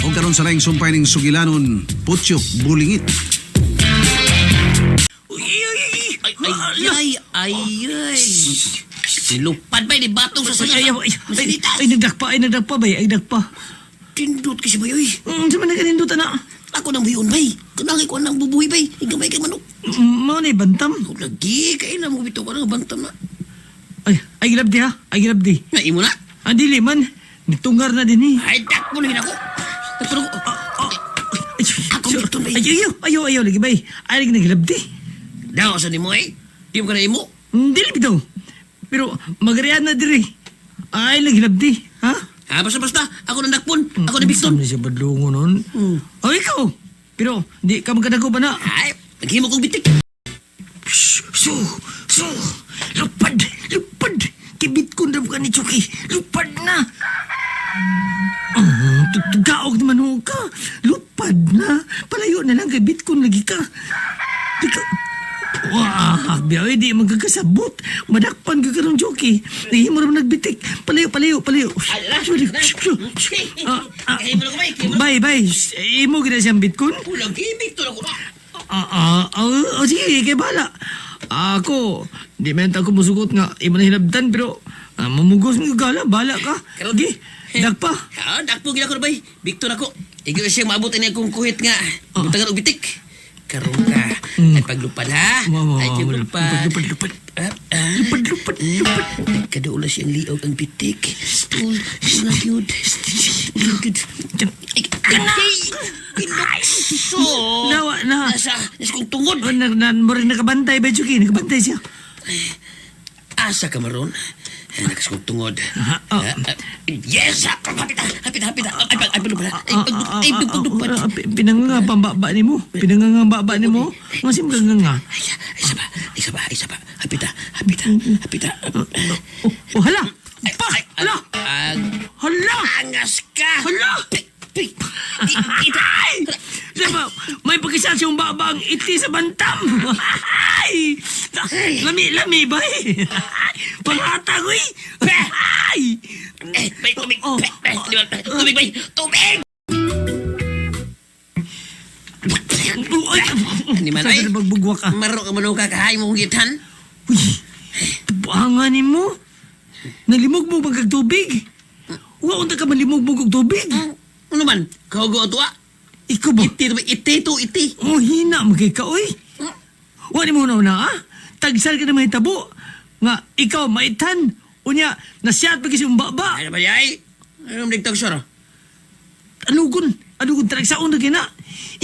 O karon sa laing sumpay ning sugilanon, Putyok Bulingit. Uy, ay, ay, Ay, ay, ay, ay, ay. Silupad ba, ni batong sa ay, ay, sanga. ay, ay, ay, nagdakpa, ay, nagdakpa, bay, ay, nagdakpa. Tindot kasi ba, uy. Sa man nagkanindutan na. Ako nang buhion, bay. Kanangay ko nang bubuhi, bay. Igamay kay manok. Mao na bantam. Ako lagi, kailan mo bitaw ka ng bantam na. Ay, ay, gilabdi ha, ay, gilabdi. Nga, imo na. Ah, dili man, nitungar na din eh. Ay, dakpo na ako. Dakpo na ko. Ay, Ako dito, bay. ay, ayaw, ayaw, ayaw, lagi, bay. Ay, lagi nagilabdi. Daw sa nimo, eh. Di mo ka na imo. Dili bitaw. Pero, magarian na diri. Ay, nagilabdi, ha? Ah, basta basta. Ako nang dakpon. Ako na Bicton. Saan na siya badlungo nun? Ay, ikaw. Pero, di ka magkadago ba na? Ay, naghimo kong bitik. Su, su, lupad, lupad. Kibit ko na ka ni Chucky. Lupad na. Oh, tugaog naman ho ka. Lupad na. Palayo na lang kay Bitcoin lagi ka. Di ka. Wah, biyaw, di magkakasabot. Madakpan ka karon, Chucky. Nahi mo naman nagbitik. Palayo, palayo, palayo. Ah, ah. Kahimo na ko, bay. Kahimo na. Bye, bye. Imo gina siyang Bitcoin? Pulang Victor ako na. Ah, ah, ah, oh, sige, kay bala. Ako, di man ta ko musugot nga imo na hinabdan pero mamugos mo gala, bala ka. Karon- Di, dagpa. Ah, dakpo gid ako na, bay. Victor ako. Igo siya maabot ani akong kuhit nga. Butangan og bitik. Karon ka. Ay paglupad ha. Mo, mo, Ay mo, paglupad. lupad, lupad. Ah, ah. Lupad, lupad, lupad. Nagkaduola siyang liog ang bitik. Tul, na gyud. Gyud. Ay, pinukso. Nawa na. Nasa kong tungod. Oh, na, na, mo rin nakabantay ba, Chucky? Nakabantay siya. Asa ka maron? Ay, nakas kong tungod. Ah, ah. Ah, ah, yes! Hapit, hapit, hapit. Ay, pag, ay, paglupad. Ay, pag, ay, paglupad. Pinanganga pambaba ni mo. Pinanganga baba ni mo. Masim ka nga nga. Ay, ay, isa pa, ay, isa pa, ay, isa pa. Hapit, ah, hapit, ah, hapit. Ah. Oh, oh, hala. Pa, hala. Ang Hala. angas ka! Hala! Pi, pi, Ay! Diba, may pagkisal siyang babang iti sa bantam. Ay! Lami, lami ba eh? Panghatag, uy! Ay! Eh, may tubig. Oh. Eh, eh, tubig, may tubig! Ay! Ani man, ay. Sa magbugwa ka. Maro ka man ka kahay mo kong gitan. Uy! Buangan ni mo! Nalimog mo bang kag tubig? Wa unta ka malimog mo kag tubig? Ano man? Kahugo ang tuwa. Ikaw ba? Iti, tubig, iti, to, iti. Oh, hina mo kay ka, uy! Wa ni mo na una, ah? Tagsal ka na mahitabo. Nga, ikaw, maitan. Unya, nasiyat pa kasi baba. Ano ba yay? Ano man sir? Anugon, anugon, taragsaon na kina.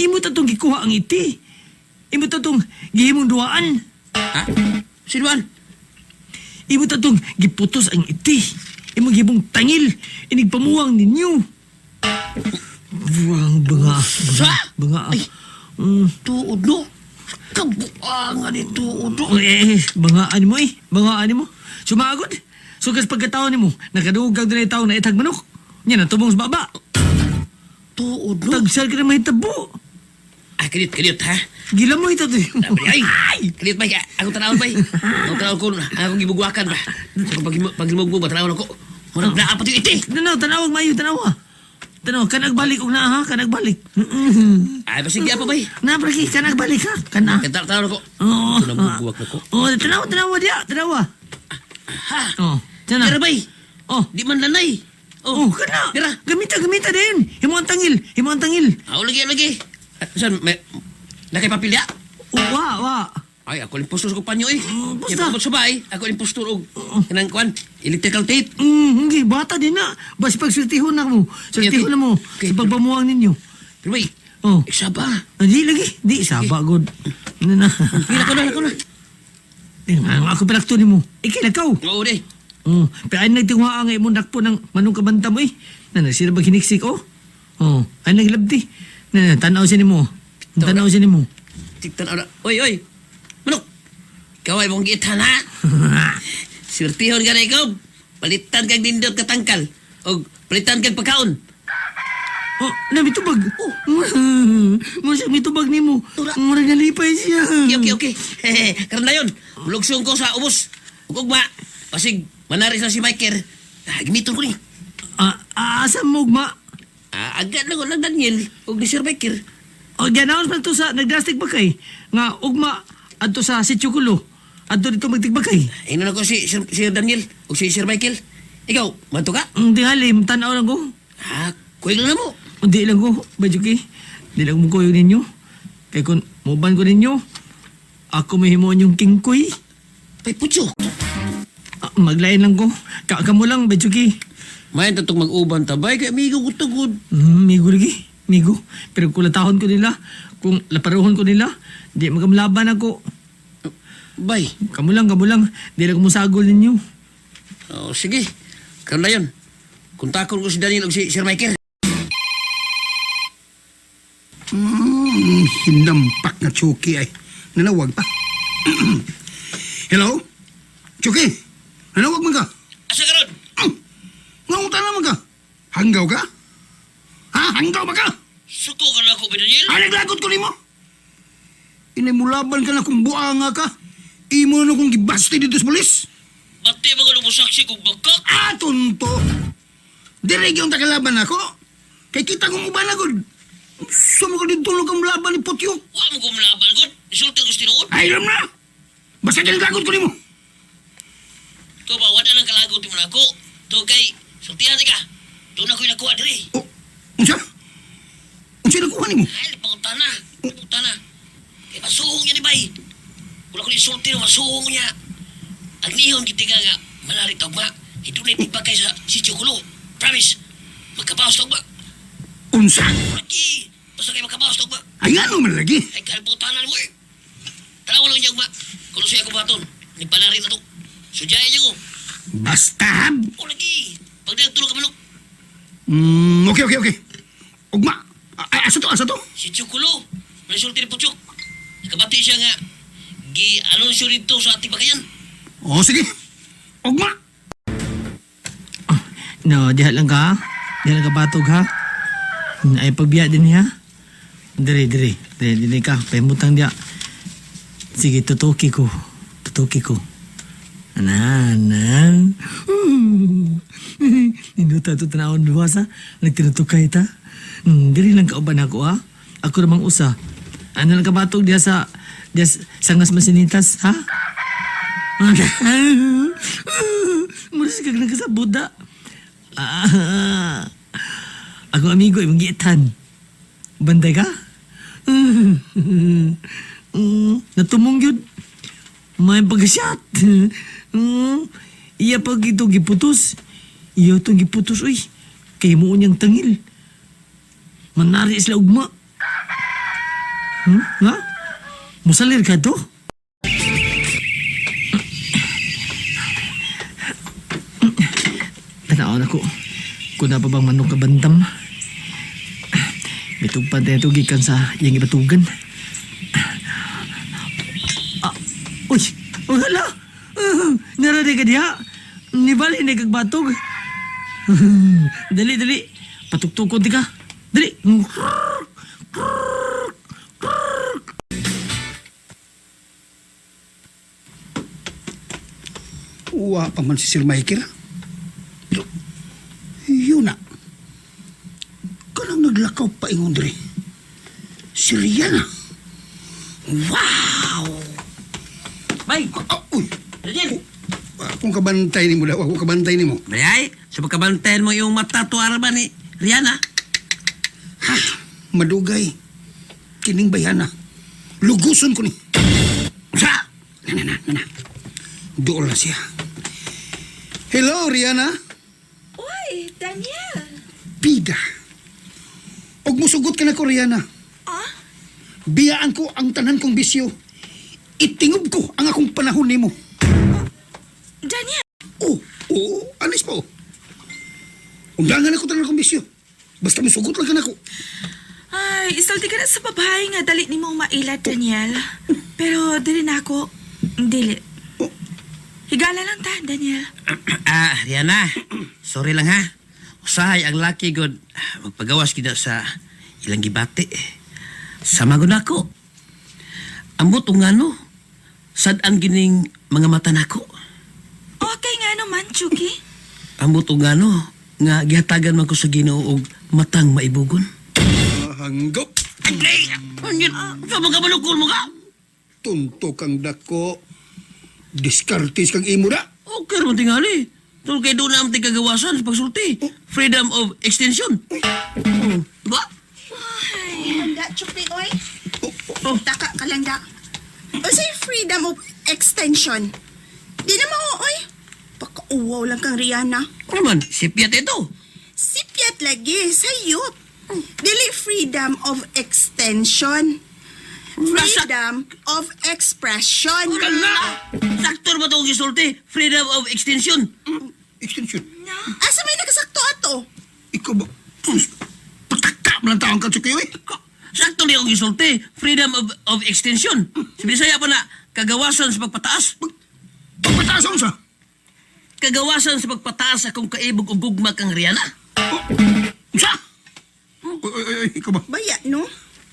Imo ta tong gikuha ang iti. Imo ta tong gihimong duaan. Ha? Sinuan? Imo ta tong giputos ang iti. Imo gihimong tangil. Inig pamuwang ninyo. Buwang banga. Sa? Banga. Ay. Mm. Tuod no? Kabuangan ni tuod no? Eh, bangaan mo eh. Bangaan mo. Sumagod. Sugas pagkatao nimo, nakaduog kag dunay tawo na itag manok. Nya natubong sa baba. Tuod no? Tagsal ka na mahitabo. Ah, kilit, kilit ha? Gila mo ito. Sabi, ay! Kilit bay, akong tanawon bay. Akong tanawon ko, akong gibugwakan ba? Sa kong paglimog mo ba, tanawon ako. Murag naa pa ito iti. No, no, tanawag maayo, tanawa. Tanawa, kanag balik og naa ha, kanag balik. Ay, basig pa bay. Na pragi, kanag balik ha, kana. Kaya tanawon ako. Oo. Ito na bugwak na ko. Oh, tanawa, tanawa diya, tanawa. Ha? Oh, tana. Dira bay. Oh. Di man lanay. Oh, kana. Dira. Gamita, gamita din. Himo ang tangil, himo ang tangil. Ako lagi, lagi. Ah, Saan, may, nakay papilya? Oh, wa, wa. Ay, ako yung postur ko panyo eh. Oh, basta. Kaya sa bahay, ako yung postur og kanang kuan, electrical tape. Hindi, bata din na. Basta pagsultihon na mo. Sultihon na mo Okay. sa pagpamuwang ninyo. Pero bay, Oh. isa ba? Ah, di lagi, di saba god. Ano na? Pila ko na, ko na. Tingnan ako pinakto nimo. Ikilakaw. Oo, di. Oh, pero ay nagtinguha ang imong dakpo ng manong kabanta mo eh. Na na sila ba hiniksik oh? Oh, ay naglabti. Na, na tanaw siya nimo. Tanaw siya nimo. Tigtan na. Oy, oy. Manok. Ikaw ay mong gitan ha. Swertihon ka na ikaw. Palitan kag nindot ka tangkal. Og palitan kag pagkaon. Oh, na mitubag. Oh. Mo siya mitubag nimo. Tura. Mura nalipay siya. Okay, okay, okay. Karon na yun. Mulugsong ko sa ubos. Ug ugma. Pasig, manaris na si Michael. Ah, gamiton ko ni. Ah, ah, asa mo ugma? Ah, agad lang lang Daniel og ni Sir Michael. O, gi-announce man to sa nagdastig bakay nga ugma adto sa Sitio Kulo. Adto dito magtigbakay. Ingnon ako si Sir Daniel og si Sir Michael. Ikaw, manto ka? Hindi halim, tanaw lang ko. Ah, kuy lang na mo. Hindi lang ko, Bajuki. Hindi lang mo kuyog ninyo. Kaya kung muban ko ninyo, ako may himuon yung kingkoy. Ay, putyo. Ah, maglain lang ko. Kamo lang, Bajuki. Mayan tatong mag-uban tabay kay amigo ko tugod. Migo lagi. Migo. Pero kulatahon ko nila, kung laparuhon ko nila, di magamlaban ako. Bay. Kamo lang, kamo lang. Di lang ko musagol ninyo. Oh, sige. Karon na yun. Kontakon ko si Daniel og si Sir Michael. Hinampak na Chucky ay. Nanawag pa. Hello? Chucky? Nanawag man ka? Asa karon? Nangunta naman ka? Hanggaw ka? Ha? Hanggaw ba ka? Suko ka na ako, ba, Daniel? Ay, naglagot ko nimo. Inimulaban ka na kung buanga ka. Imo na kung gibaste dito sa pulis. Bati mga lumusaksi kong bakak. Ah, tonto. Dirigi yung tagalaban ako. Kay kita kong uban agad. Sumo ko dito lang kang laban ni Putyok. Wa mo kong laban, god. Insulti ko sa tinuod. Ay, alam na. Basta ginagagot ko nimo. Ikaw ba, wala nang kalagot mo na ako. To kay, sultihan ka. Doon ako'y nakuha diri. Oh, unsa? Unsa nakuha nimo? Ay, pangutana. Pangutana. Kay masuhong niya ni Bay. Wala ko ni insulti na masuhong niya. Ang nihon kiti ka nga, malarit tugma. Ito na ipagpakay sa sitio kulo. Promise, magkabawas tugma. Unsa? Lagi, basta kay magkabawas tugma. Ay, ano man lagi? Ay, kalbutanan mo eh. Tanawa lang niya ugma. Kung siya ko baton, ni palarin na to. Sudyain niya ko. Basta. hab. O lagi, pagdag tulog ka manok. Okay. Ugma. Ay, asa to, asa to? Si Chukulo, resulti ni Puchok. Nakabati siya nga, gi-anunsyo dito sa ating bakayan. Oh, sige. Ugma. Ah, no, diha lang ka. Ha? Diha lang ka batog ha. Ay pagbiya din ha. Dire, dire. Dire, dire ka. Pahimutang diha. Sige, tutuki ko. Tutuki ko. Ana, ana. Ninduta ito tanawon duha sa. Nagtinutukay ta. Diri lang kauban ako ha. Ako namang usa. Ano lang ka batog diha sa diha sa sangas masinitas ha? Mura sa kag nagkasabuda. Ah, ako amigo, imong giitan. Banday ka? Natumong yun. May pagkasyat. Iya pag ito giputos. Iya itong giputos, uy. Kay mo niyang tangil. Manari sila ugma. Nga? Musalir ka to? Tanaw na ko. Kung na pa bang manok ka bandam. Mitugpan tayo ito gikan sa iyang ibatugan. Ah, uy! Uy, hala! Naraday ka diha! Nibali na kagbatog. Dali, dali. Patuktukon di ka. Dali. Uwa pa man si Sir Michael. Pero, yun na. Kanang naglakaw pa ingon diri. Si Rihanna. Wow! Bay! Ah, uy, Daniel! akong kabantay nimo daw, akong kabantay nimo. Bay, sa pagkabantayan mo yung mata tuara ba ni Rihanna? Ha, madugay. Kining bayana. Luguson ko ni. Sa! Na, na, na, na, na. Doon na siya. Hello, Rihanna. Uy, Daniel! Bida. Og musugot ka na ko, Rihanna. Ah? Biyaan ko ang tanan kong bisyo. Itingob ko ang akong panahon nimo. Daniel! Oh, oo, anis po. Undangan ako tanan kong bisyo. Basta musugot lang ka na ko. Ay, isulti ka na sa babae nga dali ni mo maila, Daniel. Pero dili na ako. Dili. Oh. Higala lang ta, Daniel. Ah, Rihanna, sorry lang ha. Usahay ang laki god. Magpagawas kita sa ilang gibati. Sama gud nako. Ambot og ngano. Sad-an gining mga mata nako. Okay nga naman, Chucky. Ambot og ngano nga gihatagan man ko sa Ginoo og Matang maibugon. Ah, hanggap. Ay! Ano? Sa mga balukol mo ka? Tunto kang dako. Diskartis kang imo na. Okay naman tingali. Tungkol kay doon na ang tigagawasan sa pagsulti. Freedom of extension. Oh, diba? Handa, Chupi, oy. Taka ka lang da. O say freedom of extension. Di na mao, oy. Pakauwaw lang kang Rihanna. Ano man, sipyat ito. Sipyat lagi, sayop. Dili freedom of extension. Freedom of expression. Kala! Sakto ba itong gisulti? Freedom of extension. Extension. Asa may nakasakto ato? Ikaw ba? Pus, patakta mo lang taong ka, Chucky, oy. Sakto niya akong gisulti. Freedom of extension. Sa Bisaya pa na, kagawasan sa pagpataas. Pagpataas sa. Kagawasan sa pagpataas akong kaibog o gugma kang Rihanna. Oh, unsa? Oy, oy, oy, ikaw ba? Baya, no?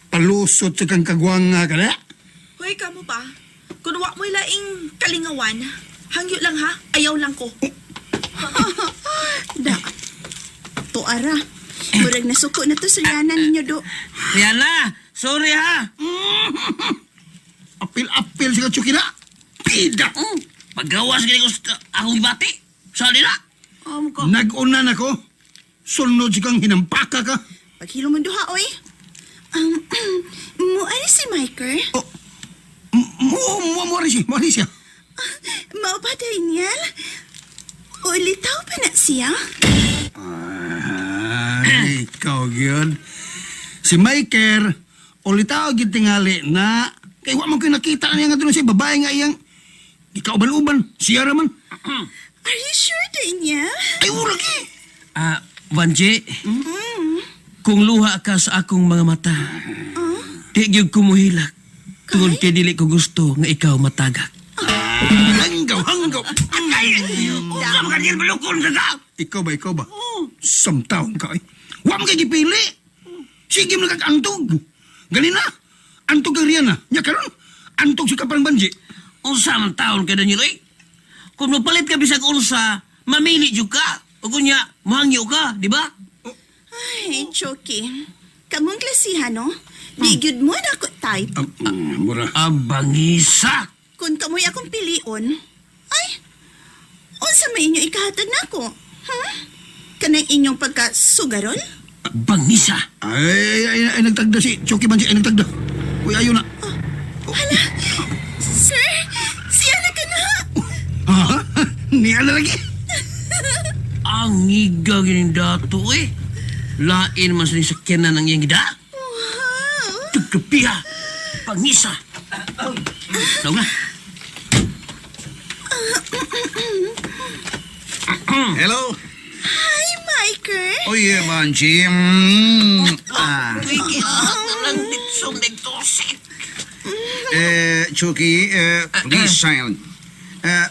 Palusot sa kang kagwanga ka na. Hoy, kamo ba? Kung wa mo'y laing kalingawan, hangyo lang ha, ayaw lang ko. Da. Tuara. Murag nasuko na to sa Rihanna ninyo do. Rihanna, sorry ha. Apil-apil sa Chucky na. Pida! Paggawas gani ko sa akong ibati. Sa nila. Amo ka. Nag-una na ko. Sunod sa kang hinampaka ka. Paghilo mo duha, oy. Mo ani si Miker? Oh, mo, mo, mo, mo, siya. Mo, siya. Mao ba, Daniel? Ulitaw pa na siya? Ay, ikaw yun. Si Michael, ulitaw gyud tingali na kay wa man ko'y nakita niya nga doon siya babae nga iyang ikauban-uban, siya raman. Are you sure, Daniel? Ay, ura gi. Ah, Vanji. Kung luha ka sa akong mga mata, di gyud ko muhilak. Tungod kay dili ko gusto nga ikaw matagak. Hanggaw, hanggaw. Ay, unsa man ka balukon sa ka? Ikaw ba, ikaw ba? Samtaon ka eh. Wa man kay gipili. Sige mo na kag antog. Gani na. Antog kang Rihanna. Nya karon, antog si Kaparang Banji. Unsa man taon ka Daniel oy? Kung mapalit ka bisag unsa, mamili jud ka. O kunya, mohangyo ka, di ba? Ay, Chucky. Kamong klasihan, no? Di gyud mo na ako type. Mura. Abangisa. Kung kamoy akong pilion, ay, unsa may inyo ikahatag nako? Hmm? Kanang inyong pagka-sugarol? Bangisa. Ay, ay, ay, nagtagda si Chucky Banji, ay nagtagda. Uy, ayo na. Hala, sir, siya na ka na. Ha? Niya na lagi. Ang ngiga gining dato eh. Lain man sa ni sakyanan ang iyang gida. Wow. Tugkapiha. Pangisa. Daw na. Hello? Hi, Miker. Oh yeah, Banji. Ah. Lang ditsong nagtosik. Chucky, please silent.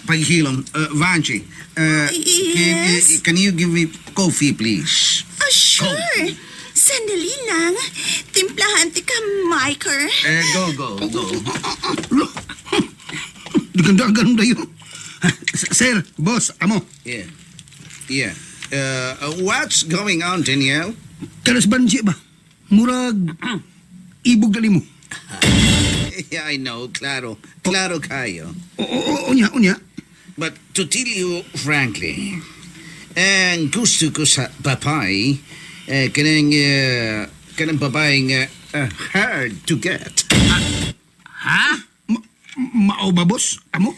Paghilom, Vanji, Yes? can you give me coffee, please? Oh, sure. Sandali lang. Timplahan ti ka, Miker. Go, go, go. Lo. Ganda-ganda yun. Sir, boss, amo. Yeah. Yeah. What's going on, Danielle? Karas Banji ba? Murag ibog dali mo. Yeah, I know, claro. Claro kayo. O, o, o, unya, unya. But to tell you frankly, ang gusto ko sa babae, kanang babaeng hard to get. Ha? Mao ba, boss? Amo?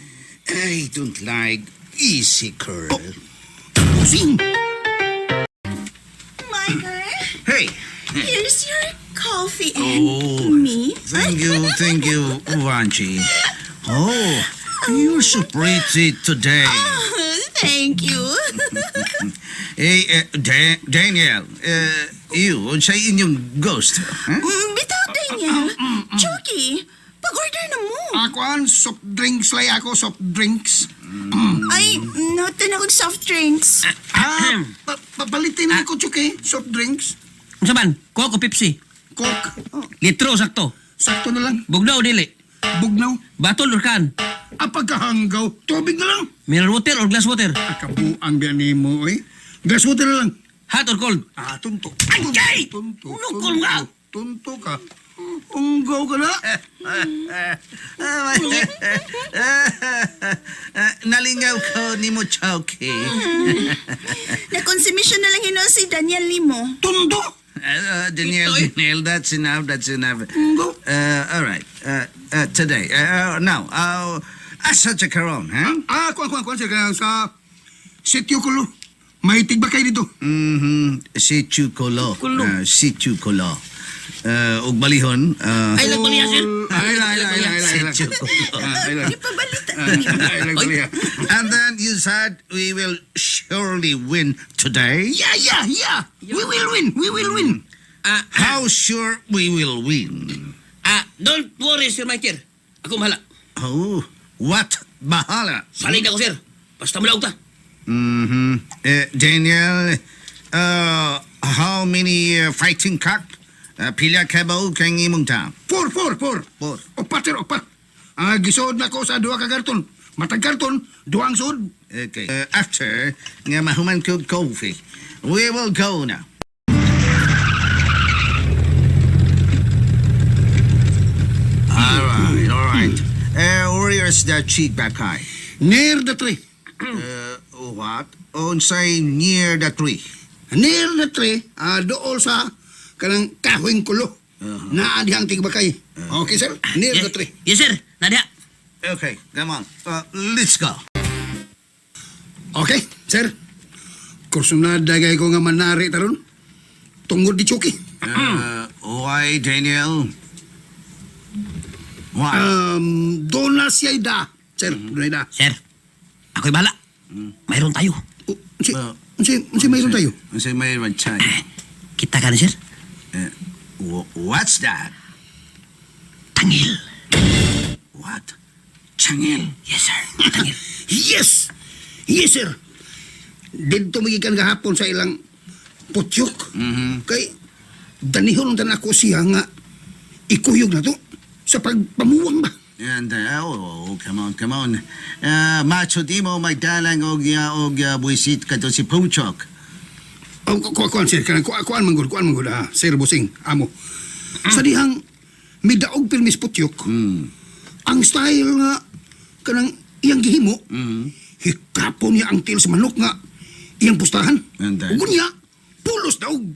I don't like easy girl. Pusing. Miker, Hey, here's your coffee and Oh. me. Thank you, Vanji. Oh, you're so pretty today. Oh, thank you. Hey, Daniel, you, unsay inyong ghost? Huh? Bitaw, Daniel. Chucky, pag-order na mo. Ako ang soft drinks lay ako, soft drinks. Ay, not na akong soft drinks. Ah, papalitin na ko, Chucky. Soft drinks. Unsa man? Coke o Pepsi? Coke. Litro sakto. Sakto na lang. Bugnaw dili. Bugnaw. Batol or can? Apagkahanggaw. Tubig na lang. Mineral water or glass water? Akabuang biyan ni mo, eh. Glass water na lang. Hot or cold? Ah, tunto. Anjay! Tunto. Unukol nga! Tunto ka. Unggaw ka na. Nalingaw ko ni mo, Chokey. Nakonsumisyon na lang hinuon si Daniel nimo. Tunto! Daniel, Daniel, that's enough, that's enough. Unggaw. All right. Today, now, asa sa karon, ha? Ah, kuan, kuan, kuan, sir. Kaya sa Sitio Kulo. May tigba kayo dito. Si Chucolo. Kulo. Si Chucolo. Ug balihon. Ay, lang baliya, sir. Ay, ay, ay, ay, ay, Si ay. Chucolo. Ah, ay, ay. Di pa balita nimo. Ay, ay, ay. And then you said we will surely win today. Yeah. We will win. We will win. Ah, How sure we will win? ah, don't worry, Sir Michael. Ako mahala. Oh, what bahala? Salig ako, sir. Basta mulaog ta. Daniel, how many fighting cock? Pila ka ba kang imong tao? Four, four, four. Four. Upat, sir, upat. Ah, gisood na ko sa duha ka karton. Matag karton, duha ang suod. Okay. After nga mahuman ko coffee, we will go now. All right, all right. Where is the cheek back high? Near the tree. What? Unsay near the tree? Near the tree, ah, dool sa kanang kahoyng kulo. Naa dihang tigbakay. Okay, sir? Near the tree. Yes, sir. Nadia. Okay, come on. Let's go. Okay, sir. Kursunada kay ko nga manari taron. Tungod di Chucky. Why, Daniel? Why? Doon na siya da. Sir, doon na da. Sir, ako'y bahala. Mayroon tayo. Oh, si, si, si mayroon tayo. Unsay mayroon tayo? Kita ka na, sir. What's that? Tangil. What? Changel. Yes, sir. Tangil. Yes! Yes, sir! Dito magikan gahapon sa ilang putyok. Kay, danihon ang ako siya nga ikuyog na to sa pagpamuwang ba. And oh, oh, come on, come on. Macho di mo magdalang og og buisit ka to si Puchok. Oh, kuan sir, kanang kuan manggod, kuan manggod ah, sir Busing, amo. Sa dihang midaog pirmis putyok. Ang style nga kanang iyang gihimo. Hikapon niya ang til sa manok nga iyang pustahan. And then- Ug niya pulos daog.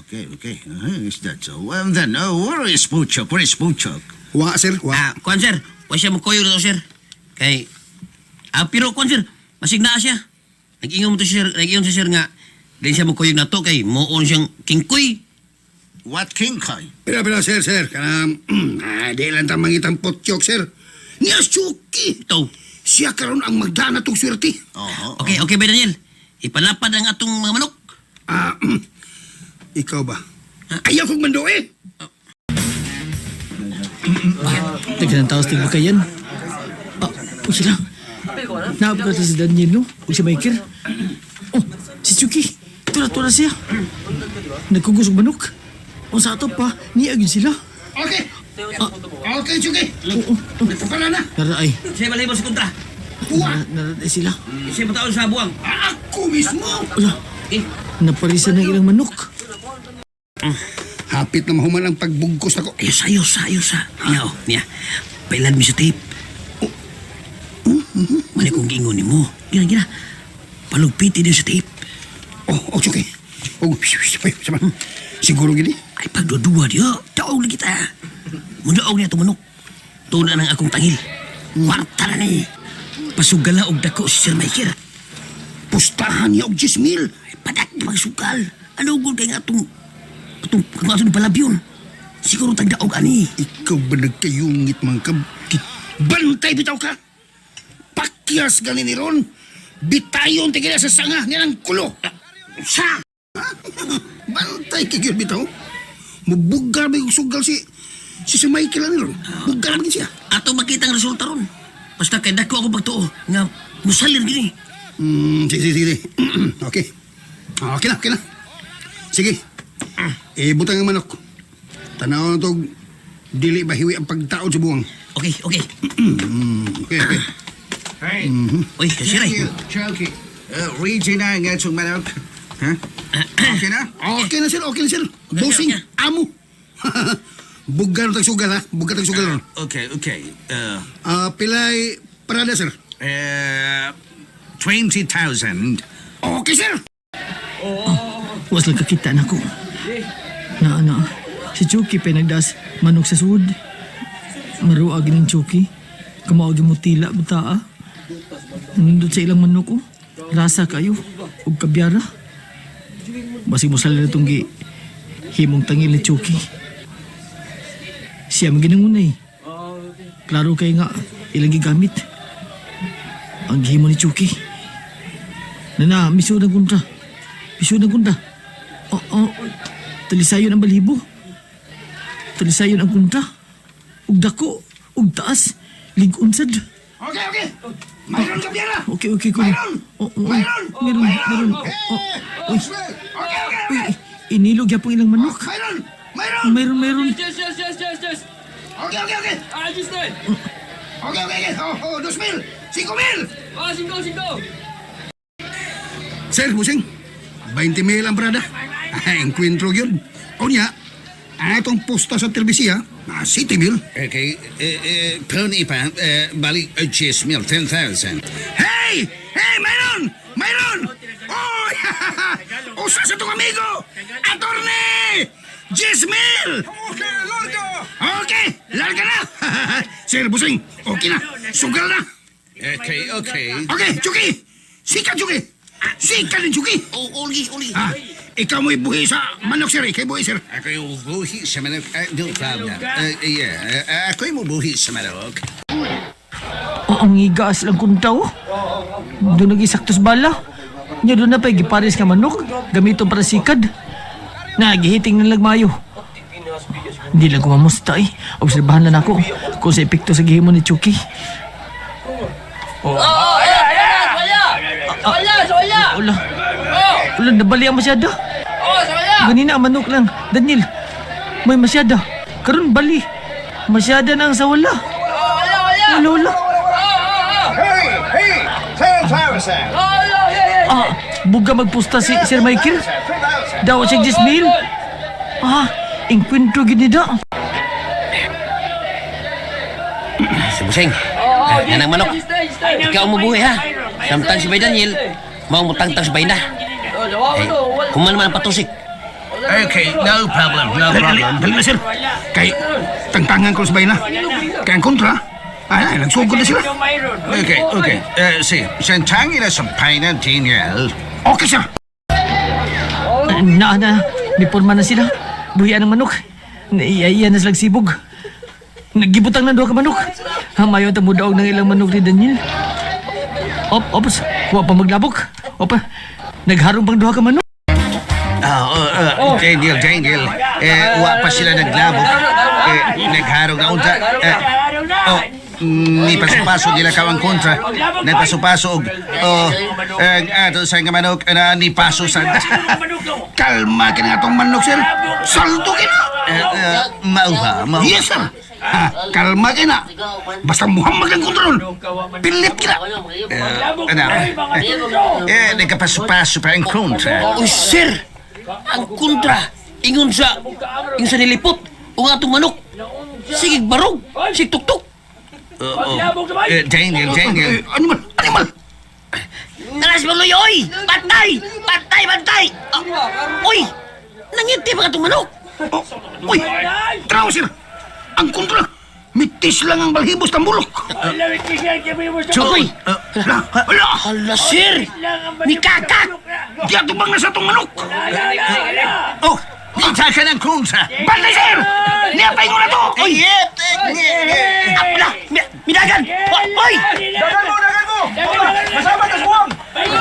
Okay. Is that so? And then, where is Puchok? Where is Puchok? Wa sir, wa. Ah, kuan, sir. Wa siya magkuyo na to, sir. Kay, ah, pero kuan, sir. Masig naa siya. Nag-ingon mo to, sir. Nag-ingon siya, sir, nga. Di siya magkuyog na to kay moon siyang kingkoy. What king kay? Pero pero sir, sir, kanang di lang ta mangitang putyok sir. Niya suki. Ito. Siya karon ang magdana tong swerte. Oh, Okay, okay ba, Daniel? Ipalapad ang atong mga manok. Ah, ikaw ba? Ayaw kong mando eh. Teka ng taos, tigba kayan. Ah, o sila. Naapit na si Daniel, no? O si Michael. Oh, si Chucky. Tura-tura siya. Nagkugos og manok. O sa ato pa, niagin sila. Okay. Okay, Chucky. Oo, oh, Pala na. Nara ay. Siya balay mo sa kontra. Uwa. Nara ay sila. Siya mataon sa buwang. Ako mismo. Wala, Eh, naparisan ng ilang manok. Hapit na mahuman ang pagbugkos nako. ayos, ayos, ayos, ah. Niya, oh, niya. Pailan mi sa tape. Oh. Mali kong giingon ni mo. Gina, gina. Palugpiti din sa tape. Oh, oh, Chucky. Oh, sabay, sabay. Siguro gini. Ay, pagduduwa diyo. Daog na kita. Mudaog niya itong manok. Tuna ng akong tangil. Kwarta na ni. Pasugala og dako si Sir Michael. Pustahan niya og 10 mil. Ay, padak na pagsugal. Ano gud kay nga atong atong kung atong palabyon. Siguro tagdaog ani. Ikaw ba nagkayungit man ka? Bantay bitaw ka! Pakyas gani ni Ron! Bitayon tigila sa sanga niya ng kulo! Sa! Bantay kay gyud bitaw! Mubugar ba yung sugal si si si Michael ani Ron? Bugar ba siya? Ato makita ang resulta ron. Basta kay dako ako pagtuo nga musalir gini. Sige, sige, sige. Okay. Okay na, okay na. Sige. Ibutang ang manok. Tanaw na to, dili ba hiwi ang pagtaod sa buwang. Okay, okay. Okay, okay. Hey, Uy, kasiray. Chokey. Regina nga itong manok. Ha? Okay na? Okay na, sir. Okay na, sir. Bossing, amo. Buga na tagsugal, ha? Buga tagsugal ron. Okay. Ah, pilay parada, sir. 20,000. Okay, sir. Was lang kakita na ko. Na, na. Si Chucky pinagdas manok sa sud. Maruag ng Chucky. Kamaog mo tila butaa. Nindot sa ilang manok ko. Rasa kayo. Ug kabyara. Basig mo sala na itong gi himong tangil ni Chucky. Siya ang ginangunay. Klaro kay nga ilang gigamit. Ang gihimo ni Chucky. Nana, miso ng kontra. Miso ng kontra. Oo, oh, talisayon ang balibo. Talisayon ang kontra. Ug dako, ug taas, lig-unsad. Okay. Mayroon ka pera. Okay, ko. Mayroon! Oh, oh, Mayroon! Meron, meron. Oh, uy, Okay. uy, inilog yapong ilang manok. Mayroon! Mayroon! Meron, meron. Yes. Okay. Ah, just it. Okay. Oh, 2,000! 5,000! Ah, cinco, cinco. Sir, busing. 20,000 ang brada. Ay, enkwentro yun. O niya, atong posta sa telebisiya, 7,000. Okay, pony pa, balik 10,000, 10,000. Hey! Hey, mayroon! Mayroon! Oy! Usa sa tong amigo! Attorney! 10,000! Okay, larga! Okay, larga na! Sir, busing, okay na. Sugal na. Okay. Okay, Chucky! Sika, Chucky! Sika din, Chucky! Oh, uli, uli. Ah, ikaw mo'y buhi sa manok, sir. Ika'y buhi, sir. Ako'y buhi sa manok. No problem. Yeah, ako'y mubuhi sa manok. Oh, ang igas lang kontra oh. Doon nagisaktos bala. Nya doon na pa gipares nga manok. Gamiton para sikad. Na gihiting na lagmayo. Hindi lang kumamusta eh. Obserbahan lang ako kung sa epekto sa gihimo ni Chucky. Oh, wala, wala. Wala. Wala, nabali ang masyado. Oh, wala. Ganina ang manok lang. Daniel, may masyado. Karon bali. Masyada na ang sawala. Wala, wala. Wala, wala. Hey, hey! 10,000! Oh, yeah. Ah, buga magpusta si Sir Michael. 10,000! Daw siya 10,000. Ah, engkwentro gid ni da. Si Busing, yan ang manok. Ikaw ang mabuhi ha. Samtang si Bay Daniel, mao mo tangtang si Bay na. Eh, kuman man ang patusik. Okay, no problem, no Dali, dali, problem. dali na, sir. Kay, tangtangan ko sa bayan na. Kaya ang kontra, ay, nagsugod na sila. Okay. Sige, sentangin na sa na, Daniel. Okay, sir. Na, na, may porma na sila. Buhian ng manok. Naiiyan na silang sibog. Nagibutang na duha ka manok. Hamayo ta mudaog ng ilang manok ni Daniel. Op, ops, wa pa maglabok. Opa, nagharong pang duha ka manok. Ah, oh, Daniel, Daniel. Eh, wa pa sila naglabok. Eh, nagharong na unta. Eh, oh, ni paso-paso nila ka ang kontra. Nagpaso-paso og oh, ang ato sa nga manok na ni paso sa Kalma ka na itong manok, sir. Salto ka na. Eh, mauha, mauha. Yes, sir. Ha, kalma ka na. Basta muhammad ang kontrol. Pilit ka na. Eh, ano? Eh, nagkapaso-paso pa ang kontra. Uy, sir! Ang kontra! Ingon sa nilipot! O nga itong manok! Sige, barog! Sige, tuktok! Oh, oh. Eh, Daniel, Daniel. Eh, animal, animal. Taras mo, Luy, oy! Bantay! Bantay, bantay! Ah, uy! Nangiti pa ka itong manok! Oh, uy, traw, sir. Ang kontra. Mitis lang ang balhibos ng bulok. Agoy! Ala, ala. Hala, sir! Ni kakak! Di atubang na sa itong manok. Oh, kita ka ng kontra. Bantay, sir! Niapay ko na to! Uy! Yep! Eh, Ala! Midagan! Oy! Dagan mo, dagan mo! Masama ka suwang!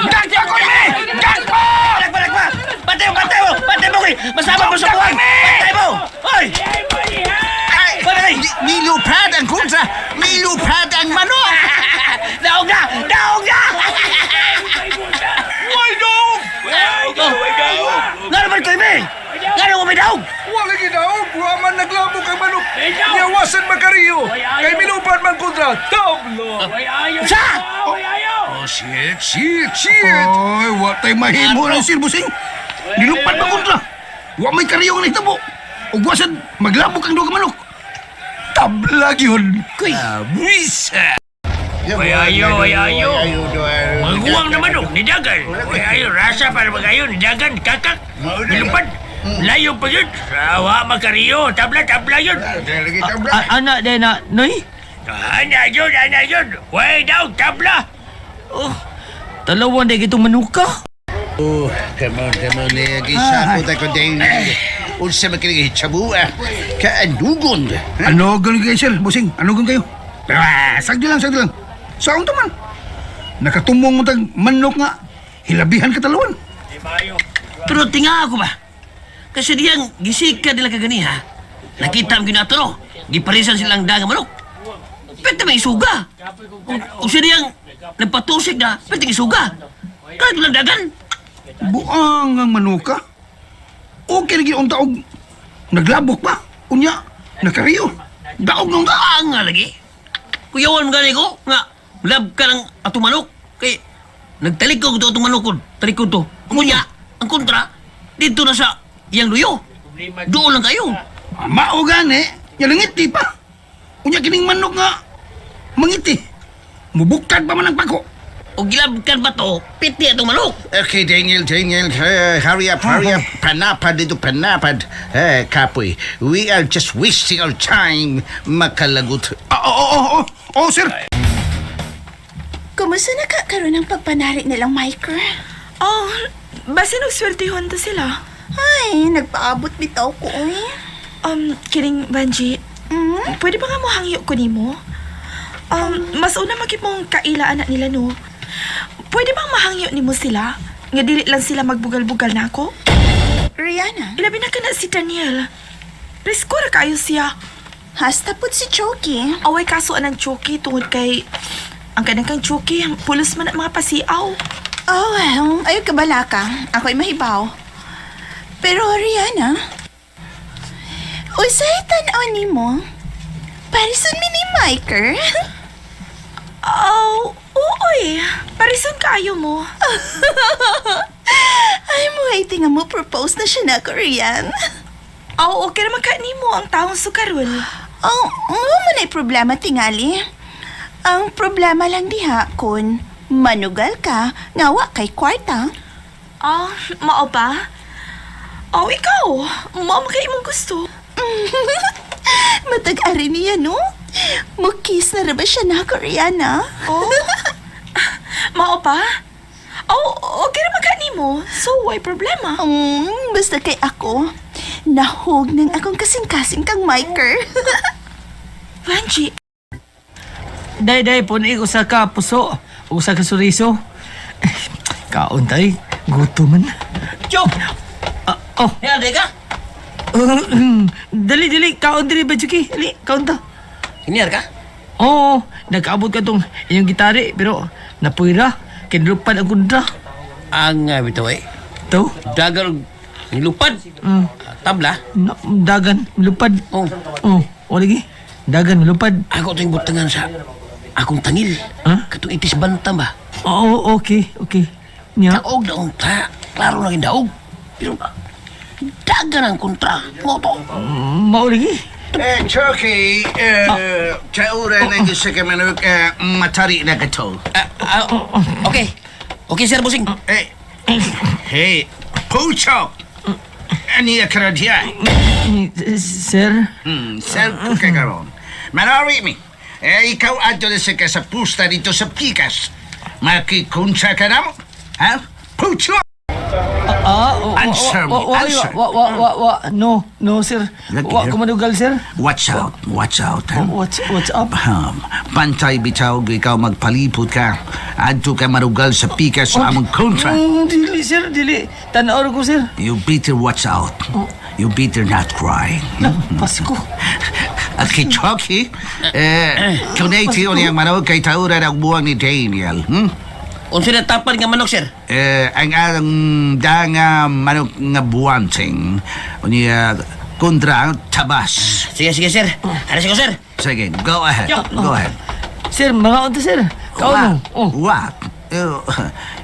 Dagpa ko ni! Dagpa! Balak, balak pa! Bantay mo, bantay mo! Bantay mo, koy! Masama mo sa buwan! Bantay mo! Oy! Ay, Bantay! Nilupad ang kontra! Nilupad ang manok! Daog na! Daog na! Way daog! Way daog! Nga naman koy, me! Nga naman may daog! Wala gidaog! Wa man naglabok ang manok! Niyawasan makariyo! Kay minupad man kontra! Tablo! Sa! Oh, shit, shit, shit. Oy, wa tay mahimo ng sirbusing. Nilupad ba kontra? Wa may kariyong nahitabo. Ug wa sad maglabok ang duha ka manok. Tabla gyud. Kuy. Buisa. Ay, ayo, ay, ayo. Maguwang na manok, ni Dagan. Ay, ayo, rasa para magayo, ni Dagan, kakak. Nilupad. Layo pa yun. Sawa, makariyo. Tabla, tabla yun. Ana, day na, Noy? Ana yun, ana yun. Way daw, tabla. Oh, talawan day kitong manuka. Oh, come on, come on. Lagi sa ako ko Daniel. Unsa man kini hitsabua. Kaanugon. Ano gan kayo, sir? Busing, ano gan kayo? Ah, sagdi lang, sagdi lang. Saon to man? Nakatumong mo tag manok nga. Hilabihan katalawan. Pero tinga ako ba? Kasi diyang gisika nila kaganiha. Nakita ang ginato no. Giparisan silang dagang manok. Pwede may isuga. O siya diyang nagpatusik na, pwede isuga. Kahit walang dagan. Buang ang manuka. Okay lagi unta og naglabok pa. Unya, nakariyo. Daog nung ta. Ang nga lagi. Kuyawan mo gani ko, nga, lab ka ng atong manok. Kay, nagtalikod to atong manok ko. Talikod to. Ngunya, ang kontra, dito na sa iyang luyo. Doon lang kayo. Mao gani, yalangiti pa. Unya kining manok nga mangiti. Mubuktad pa man ang pako. O gilabkan ba to, piti atong manok. Okay, Daniel, Daniel, hurry up, hurry up. Panapad dito, panapad. Eh, kapoy, we are just wasting our time. Makalagot. Ah, oo, oo, oo, oo, sir. Kumusta na ka karon ang pagpanari nilang Miker? Oh, basta nagsweltehon ta sila. Ay, nagpaabot bitaw ko, oy. Kining Banji, pwede ba nga mo hangyo ko nimo? Mas una magit mong kaila anak nila no. Pwede bang mahangyo nimo sila? Nga dili lang sila magbugal-bugal na ako? Rihanna, Ilabi na ka na si Daniel. Presko ra kayo siya. hasta pud si Choki. Away kaso anang Chucky tungod kay ang kanang kang Chucky, pulos man ang mga pasiaw. Oh, well, ayaw ka bala ka. Ako'y mahibaw. Pero, Rihanna, usay tan-aw nimo. Parison mi ni Miker. Oh, uoy. Parison kaayo mo. Ay, mo ay tinga mo propose na siya na ako, Rian. Oh, okay naman ka nimo ang taong sukarol. Oh, mo man ay problema tingali. Ang problema lang diha kun manugal ka nga wa kay kwarta. Ah, mao ba? Oh, ikaw. Mao man kay imong gusto. Matag-ari niya, no? Mukis na ra ba siya na ako, Rihanna? Oh. Mao pa? Oh, okay naman ka nimo. So, why problema? Basta kay ako, nahog ng akong kasing-kasing kang Miker. Vanji, Day, day, punay ko sa ka puso. O sa ka suriso. Kaon tay, gutom man. Chok! Ah, oh. Yan, ka? Dali, dali, kaon diri ba, Chucky? Dali, kaon ta. Senior ka? Oo, nagkaabot ka tong iyong gitari, pero napuira, kinlupad ang kundra. Ang bitaw eh. To? Dagan og nilupad. Tabla. Na, dagan, lupad. Oh. Oh, o lagi. Dagan, lupad. Ako ito yung butangan sa akong tangil. Ha? Katong itis bantam ba? Oo, okay, okay. Nya. Daog na unta. Klaro na yung daog. Pero dagan ang kontra. Mo to. Mao lagi. Eh, Chucky, eh, taura na yung sa kamanok, eh, matari na ka to. Ah, ah, okay. Okay, Sir Busing. Eh, hey, Pucho! Ani ka na diya? Sir, Sir ko ka karon. Manari mi. Eh, ikaw adto na sa ka sa pusta dito sa Pikas. Makikunsa ka na mo? Ha? Pucho! ah, oh, Answer me, wa, wa, answer. wa, wa, wa, wa, no, no, sir. Lagi, Wa eh. ko manugal, sir. Watch out, watch out. Ha? What's up? Pantay bitaw, ikaw magpalipot ka. Adto ka marugal sa pikas sa among kontra. Dili, sir, dili. Tanaw ko, sir. You better watch out. You better not cry. Na, Pasko. At kay Chucky, eh, kunay tiyo niyang manawag kay taura ng buwang ni Daniel. Unsa na tapan nga manok, sir? Eh, ang ang danga manok nga buwanting. Unya, kontra ang tabas. Sige, sige, sir. Aris ko, sir. Sige, go ahead. Go ahead. Sir, mga unta, sir. Kaon mo. Oh. What? Oh,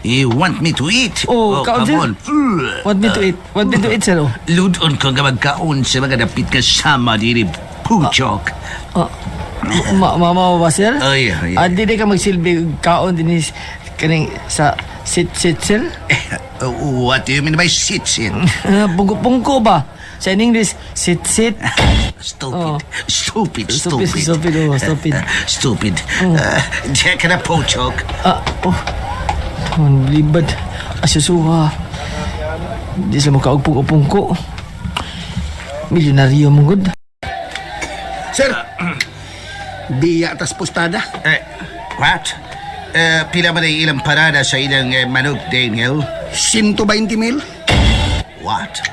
you want me to eat? Oh, kaon, come sir. on. Want me to eat? Want me to eat, sir? Oh. Ludon ko nga magkaon sa mga dapit kasama diri, Puchok. Ah, ma ma ma ba, sir? Oh, yeah. Ah, di ka magsilbi kaon din is kaning sa sit sit, sir? What do you mean by sit sit? Pungko-pungko ba? Sa in English, sit sit. Stupid. Oh. Stupid, Stupid, stupid. stupid, oh, stupid. Stupid. Diya ka na, Puchok. Ah, oh. Ang libad. Asusuha. Di sila makaugpong-upong ko. Milyonaryo mong good. Sir, biya tas postada. Eh, what? Pila man ay ilang parada sa ilang manok, Daniel? 120 mil. What?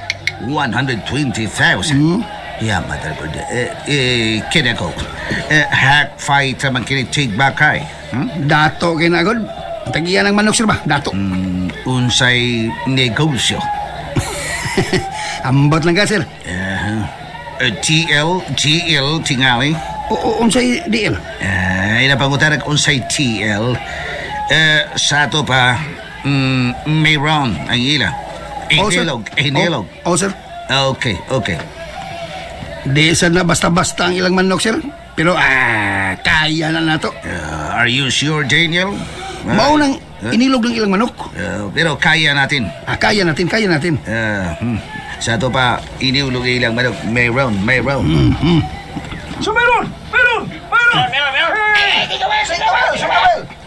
120,000? Yeah, mother good. Eh, kinako. Hack fight man kini take back ay. Hmm? Dato kay na god. Tagiya ng manok, sir ba? Dato. Unsay negosyo. Ambot lang ka, sir. TL, TL, tingali. O, unsay DL? Ina pangutarag unsay TL. Sa ato pa, mayroon ang ila. Oh, sir. Inilog, inilog. Oh, oh, sir. Okay. Di sad na basta-basta ang ilang manok, sir. Pero kaya na nato. Are you sure, Daniel? Mao nang inilog ng ilang manok. Pero kaya natin. Ah, kaya natin, kaya natin. Sa ato pa, iniulog ilang manok. Mayroon, mayroon. So meron! Meron! Meron! Meron!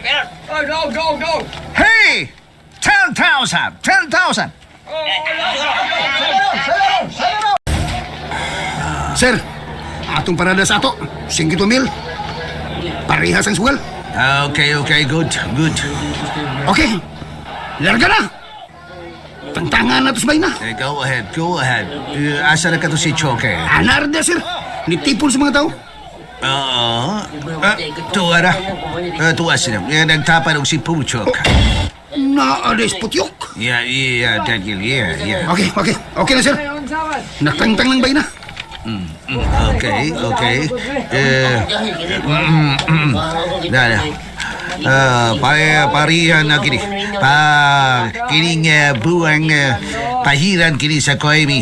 Meron! Go, go, go! Hey! 10,000! 10,000! Sir, atong parada sa ato, 5 mil. Parehas ang sugal. Okay, good, good. Okay, larga na. Tangtangan na to sa na. Eh, go ahead, go ahead. Asa na ka to si Choke? Anarda, sir. Nitipon sa mga tao. Oo. Tuwa na. Tuwa sila. Nagtapan og si Puchok. Naades putyok. Yeah, Daniel, yeah. Okay. Okay na, sir. Natangtang lang bay na. Okay. Na, na. Parihan na kini. Pa, kining buwang pahiran kini sa Koimi.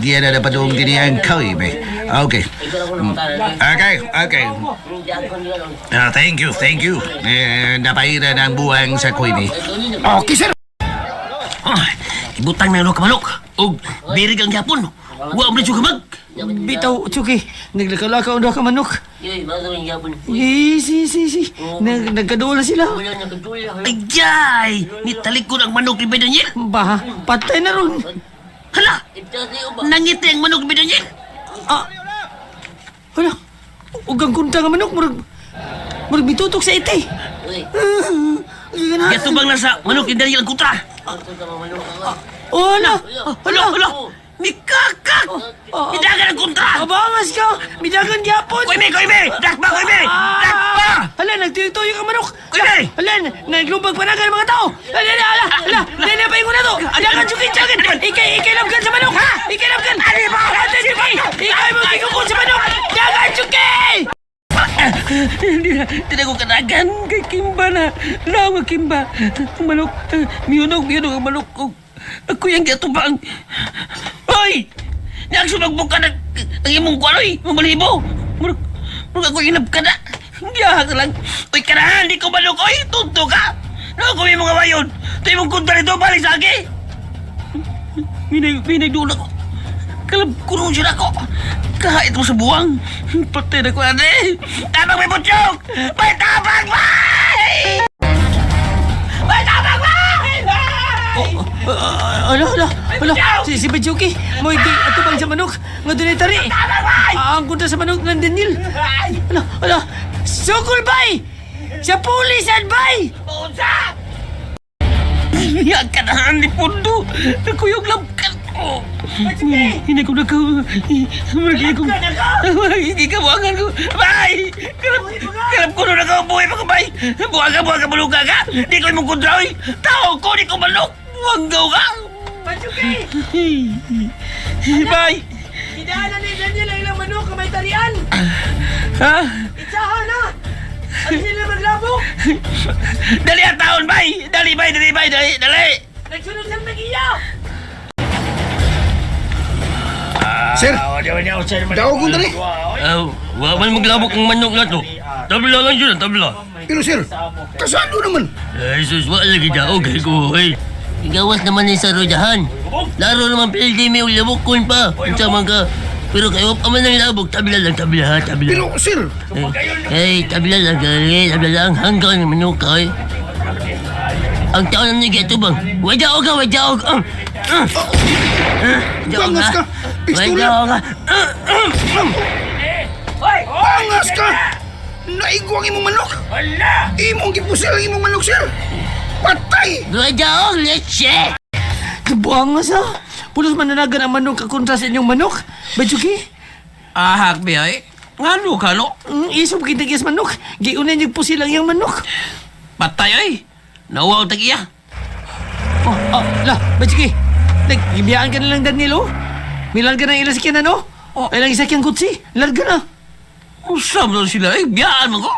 Diya na dapat kini ang Koimi. Okay. Okay. Thank you, thank you. Napahiran ang buwang sa Koimi. Okay, sir. Ah, ibutang na ka manok. Og birig ang yapon. Wa mo na kamag. Bitaw, Chucky. Naglakaw-lakaw ang duha ka manok. Eh, si. Nagkaduol na sila. Ayay! Nitalikod ang manok ni Bay Daniel. Ba, patay na ron. Hala! Nangiti ang manok ni Bay Daniel. Ah, hala. Ug ang kunta nga manok, murag mitutok sa iti. Ah, Gatubang na sa manok ni Daniel ang kutra. Oh, hala. Hala, hala! Mikakak! Midagan ang kontra! Abangas ka! Midagan gyapon! Koy me, koy me! Dakpa, koy me! Dakpa! Hala, nagtuyo-tuyo ka manok! Koy me! Hala, naglubag pa na ang mga tao! Hala, hala, hala! Hala, hala, paingon na to! Dagan, Chucky, dagan! Ikay, ikay labgan sa manok! Ha? Ikay labgan! Ano ba? Dagan, Chucky! Ikay mo gigukon sa manok! Dagan, Chucky! Hindi na, hindi na ko kanagan kay Kimba na. Lawa Kimba. Ang manok, miyunog, miyunog ang manok. Oh, ako yung giatubang. Hoy! Nagsumagbog ka na ang imong kuwan, oy! Mamalibo! Murag, murag ako inab ka na! Giyaha ka lang! Uy, kanahan, di ko manok, oy! Tunto ka! Ano ko may mga wayon? Ito imong kontra nito, balik sa akin! Minay, minay doon ako. Kalab kuno siya ako. Kahit mo sa buwang. Patay na ko, ate. Tabang may butsyok! May tabang, bay! May tabang, bay! Hala, hala, hala. Si Bajuki, mo hindi atubang sa manok. Nga doon ay tari. Ah, ang kunta sa manok ng Daniel. Hala, hala. Sukol, bay! Sa pulisan, bay! Unsa! Ya kanahan ni Pundo. Nakuyog labkan ko. Hindi ko nakaw. Hindi ko. Hindi ka buwangan ko. Bay! Kalap, kalap ko na nakabuhay pa ko, bay! Buwaga, buwaga, maluga ka! Di ko imong kontra, oy! Tao ko, di ko manok! Buwanggaw ka! Bajuki! Bay! Idaanan ni Daniel ang ilang manok may tarian! Ha? Itsahan na! Ang sila maglabog! Dali ang taon, bay! Dali, bay! Dali, bay! Dali! Dali! Nagsunod lang nag-iya! Sir, daog ko dali. Wa man maglabok ang manok na to. Tabla lang yun, tabla. Pero sir, kasado naman. Ay, sus, wa lagi daog kay ko, ay. Gawas naman ni sa rodahan. Laro naman pildi may labok kun pa. Unsa man ka. Pero kayo pa man ang labok, tabla lang, tabla ha, tabla. Pero sir, Ay, tabla lang, gali, tabla lang, hanggang ang manok ay. Ang taon na nigya bang. Wada og ka, wada og. Bangas ka! Pistola! Wada og ka. Angas ka! Naigo ang imong manok! Imong gipusil ang imong manok, sir! Patay! Wada og leche. Buang nga sa. Pulos mananagan ang manok kontra sa inyong manok. Bajuki? Ahak bi ay. Ngano ka no? Isog kitagis manok. Giunan yung pusil ang iyang manok. Patay ay. Nawaw tag iya. Oh, oh, la, Bajuki. Nag-ibiyaan ka na lang, Daniel, oh. Milarga na ilang sakyan, ano? Oh. Ilang sakyan kutsi. Larga na. Usab na sila ay biyaan mo ko.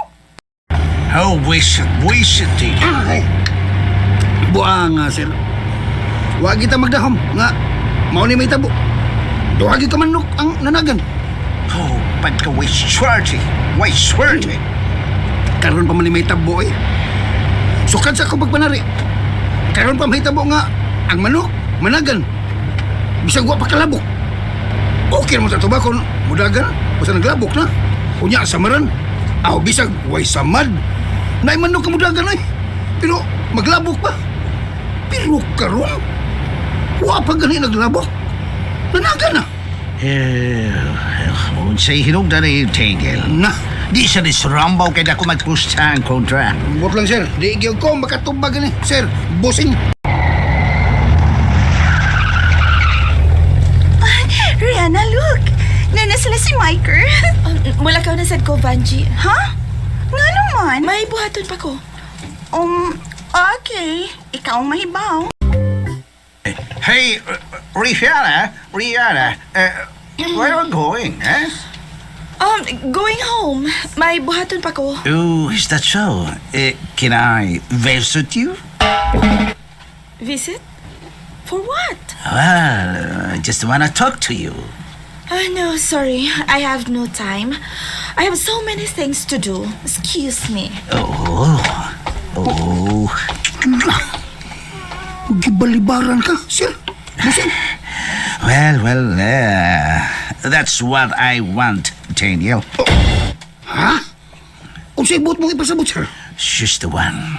Oh, wish it, wish it, Daniel. Ay. Buang nga, sir. Wa kita magdahom nga mao ni may tabo. Duha gyud ka manok ang nanagan. Oh, pagka way swerte, way swerte. Karon pa man ni may tabo eh. Sukad sa ako pagpanari. Karon pa may tabo nga ang manok managan. Bisag wa pa kalabok. Okay mo sa tuba kon mudagan basta naglabok na. Unya samaran. Aw bisag way samad. Naay manok ka mudagan ay. Pero maglabok pa. Pero karon wa pa gani naglabok. Nanagan na. Eh, unsay hinungdan ni Daniel. Na. Di siya ni Rambo kay dako magpusta ang kontra. Ambot lang sir, di gyud ko makatubag ani. Sir, busing. Rihanna, look! Nana sila si Miker. Wala ka na sad ko, Vanji. Ha? Nga naman? May buhaton pa ko. Okay. Ikaw ang mahibaw. Hey, Rihanna, Rihanna, where are you going, eh? Going home. May buhaton pa ko. Oh, is that so? Can I visit you? Visit? For what? Well, I just wanna talk to you. Ah, no, sorry. I have no time. I have so many things to do. Excuse me. Oh, oh. Gibalibaran ka, sir. Busing. Well, well, that's what I want, Daniel. Ha? Unsay buot mong ipasabot, sir? She's the one.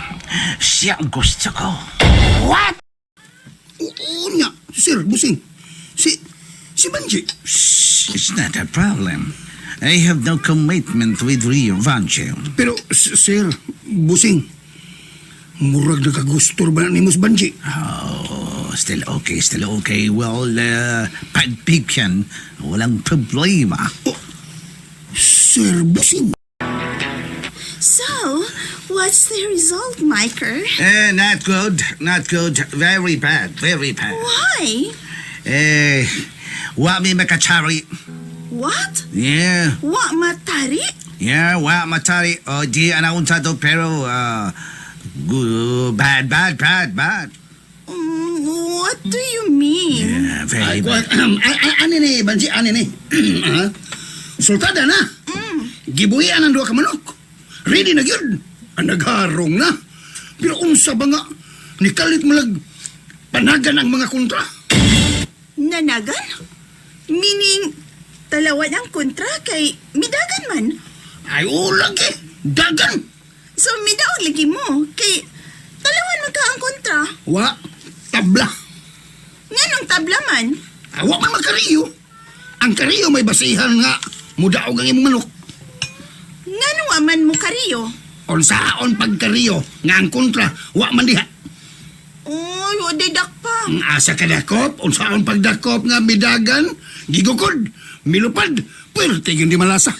Siya ang gusto ko. What? Oo niya, sir, busing. Si Banji. Shh, it's not a problem. I have no commitment with Rio Vancho. Pero, sir, busing. Murag nakagusto ba na nimo si Banji? Oh, still okay, still okay. Well, pagbigyan, walang problema. Sir, busing. So, what's the result, Miker? Eh, not good, not good. Very bad, very bad. Why? Eh, wa mi makachari. What? Yeah, Wa matari? yeah, wa matari. Oh, di anaunta to, pero, good, bad, bad, bad, bad. What do you mean? Yeah, very Ay, bad. ay, ay, ani ni, Banji, ani ni. Ha? Sultada na. Gibuhian ang duha ka manok. Ready na gyud. Ang nagharong na. Pero unsa ba nga nikalit mo lag panagan ang mga kontra? Nanagan? Meaning, talawan ang kontra kay midagan man. Ay, ulag eh. Dagan. So, midaog lagi mo kay talawan man ka ang kontra. Wa, tabla. Nganong tabla man? Awa man magkariyo. Ang kariyo may basihan nga mudaog ang imong manok. Ngano wa man mo kariyo? Unsaon pagkariyo nga ang kontra wa man diha. Uy, wa dak pa. Ang asa ka dakop, unsaon pagdakop nga midagan, gigukod, milupad, puwerte yun di malasa.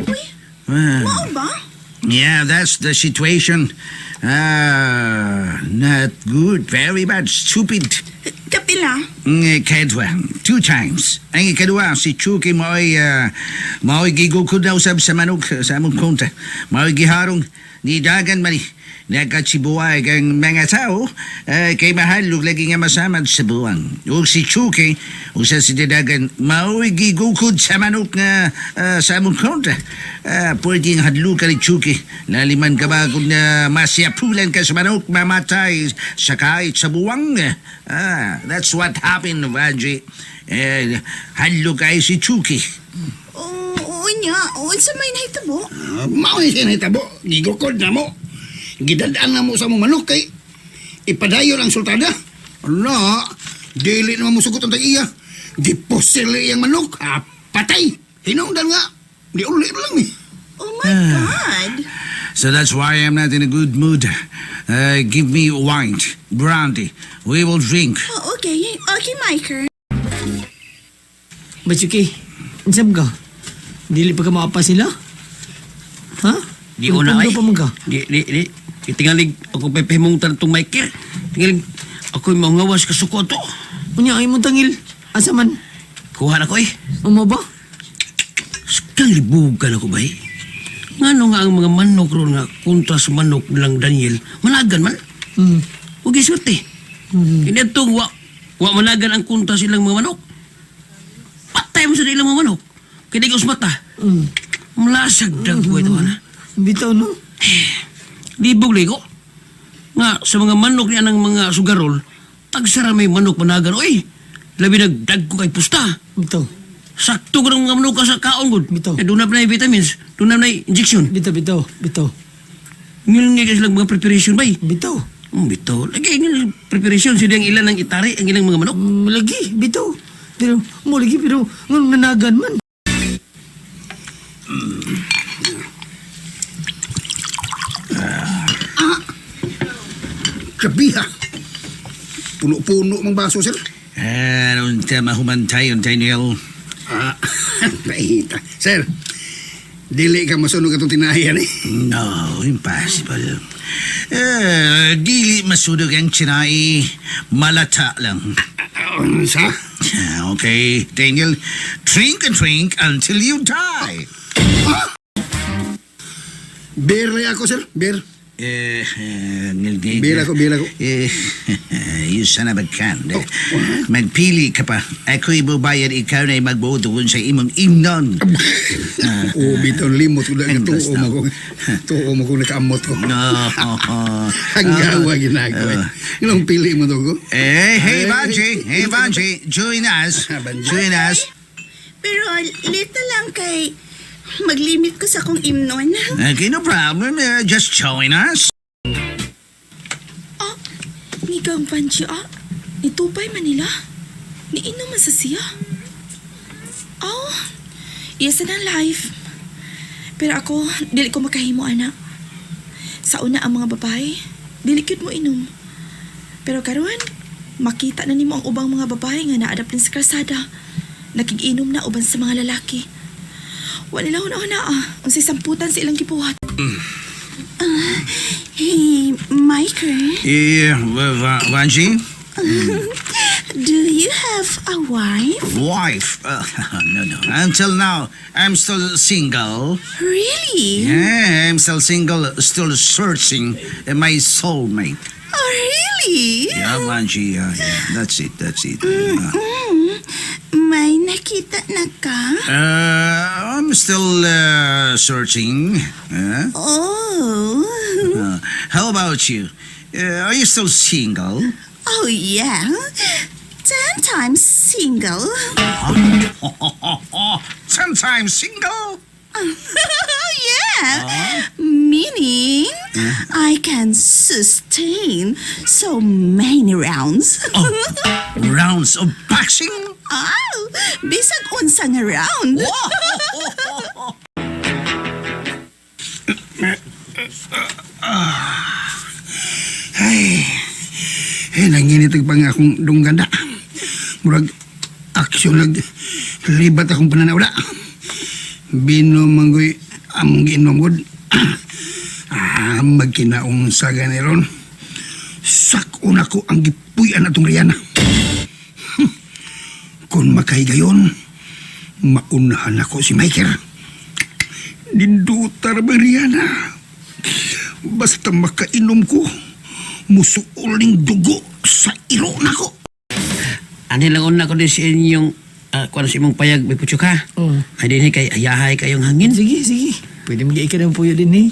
Uy, mao ba? Yeah, that's the situation. Ah, not good. Very bad. Stupid. Kapila? Ang ikadwa, two times. Ang ikadwa, si Chucky mao'y gigukod na usab sa manok sa among konta. Mao'y giharong. Nidagan man ni. Nagkatsibuwag ang mga tao kay mahal ug lagi nga masamad sa buwang. Ug si Chucky, usa si Dadagan, mao'y gigukod sa manok nga sa among kontra. Pwede nga hadlukan ni Chucky. Laliman ka ba kung masyapulan ka sa manok, mamatay sa kahit sa buwang. That's what happened, Vanji. Eh, hadlok kay si Chucky. Oo, oo niya. Unsa may nahitabo? Mao ni siya nahitabo. Gigukod na mo. Gidadaan na mo sa among manok kay ipadayon ang sultada. Ala, dili naman mo sugot ang tag-iya. Gipusil iyang manok. Patay. Hinungdan nga. Di uli lang ni. Oh my God. So that's why I'm not in a good mood. Give me wine, brandy. We will drink. Oh, okay. Okay, Michael. Bachuki, unsam ka? Dili pa ka maapa sila? Ha? Di una Nagpundo ay. pa man ka? Di, di, di. Itingalig ako pepehmong tanong Michael. Tingalig ako yung mangawas kasuko to. Unya ay mong tangil. Asa man? Kuha na ko eh. Umo ba? Kang libugan ako ba eh? Ngano nga ang mga manok ron nga kontra sa manok nilang Daniel, managan man. Huwag iswerte. Kinetong wa managan ang kontra silang mga manok. Patay mo sa ilang mga manok. Kaya di mata. Malasag dag ko ito, ana. Bitaw no? Libog ligo. Nga sa mga manok niya ng mga sugarol, tagsara may manok managan. Oy, labi nagdag ko kay pusta. Bitaw. Sakto ko ng mga manok ka sa kaon gud. Bitaw. Eh, doon na na vitamins, doon na na injection. Bitaw, bitaw, bitaw. Ngayon nga silang mga preparation bay. Bitaw. Bitaw. Lagi nga preparation sila ang ilan ang itari, ang ilang mga manok. Lagi, bitaw. Pero, mo lagi, pero, nganong nanagan man. Grabe ha. Puno-puno mang baso, sir. Unta mahumantay, Daniel. Paita. Sir, dili ka masunog atong tinahian eh. No, impossible. Dili masunog ang tinai. Malata lang. Sa? Okay, Daniel, drink and drink until you die. Beer lang ako, sir. Beer. Eh, Beer ako, beer ako. Eh, you son of a gun. Magpili ka pa. Ako'y bubayad, ikaw na magbuo doon sa imong imnon. Oh, bitaw limot ko lang. Tuo mo ko. Tuo mo ko nakaamot ko. No. Ang gawa ginagawa. Anong pili mo to ko? Eh, hey, Banji. Hey, Banji. Join us. Banji. Join us. Pero little lang kay maglimit ko sa akong imnon. Okay, no problem. Just join us. Ah, nigang Banji ah. Nitupay Manila. Niinom man sa siya. Oh, iya sa nang life. Pero ako, dili ko makahimo, ana. Sa una ang mga babae, dili gyud mo inom. Pero karon, makita na nimo ang ubang mga babae nga naadap din sa kalsada. Nakiginom na uban sa mga lalaki. Wa nila una-una ah, unsay samputan sa ilang gibuhat. Hey, Michael, Eh, Banji? do you have a wife? Wife? No. Until now, I'm still single. Really? Yeah, I'm still single, still searching my soulmate. Oh, really? Yeah, Banji. Yeah, that's it, that's it. May nakita na ka? I'm still searching. Huh? Oh. How about you? Are you still single? Oh, yeah. 10 times single. Sometimes single? Yeah. Meaning, I can sustain so many rounds. Rounds of boxing? Oh, bisag unsa nga round. Ay, eh, nanginitag pa nga akong dungganda. Murag, aksyon nag libat akong pananaw da. Bino manggoy among giinom gud. Magkinaong sa ganiron. Sakon ako ang gipuy-an atong Rihanna. Kung makahigayon, maunahan ako si Michael. Nindutar ba Rihanna? Basta makainom ko, musuoling dugo sa iro nako. Ani lang una ko din sa inyong kuan sa imong payag may putsok ha. Oh. Ay din kay ayahay kayong hangin. Sige, sige. Pwede mag ka ng puyo din eh.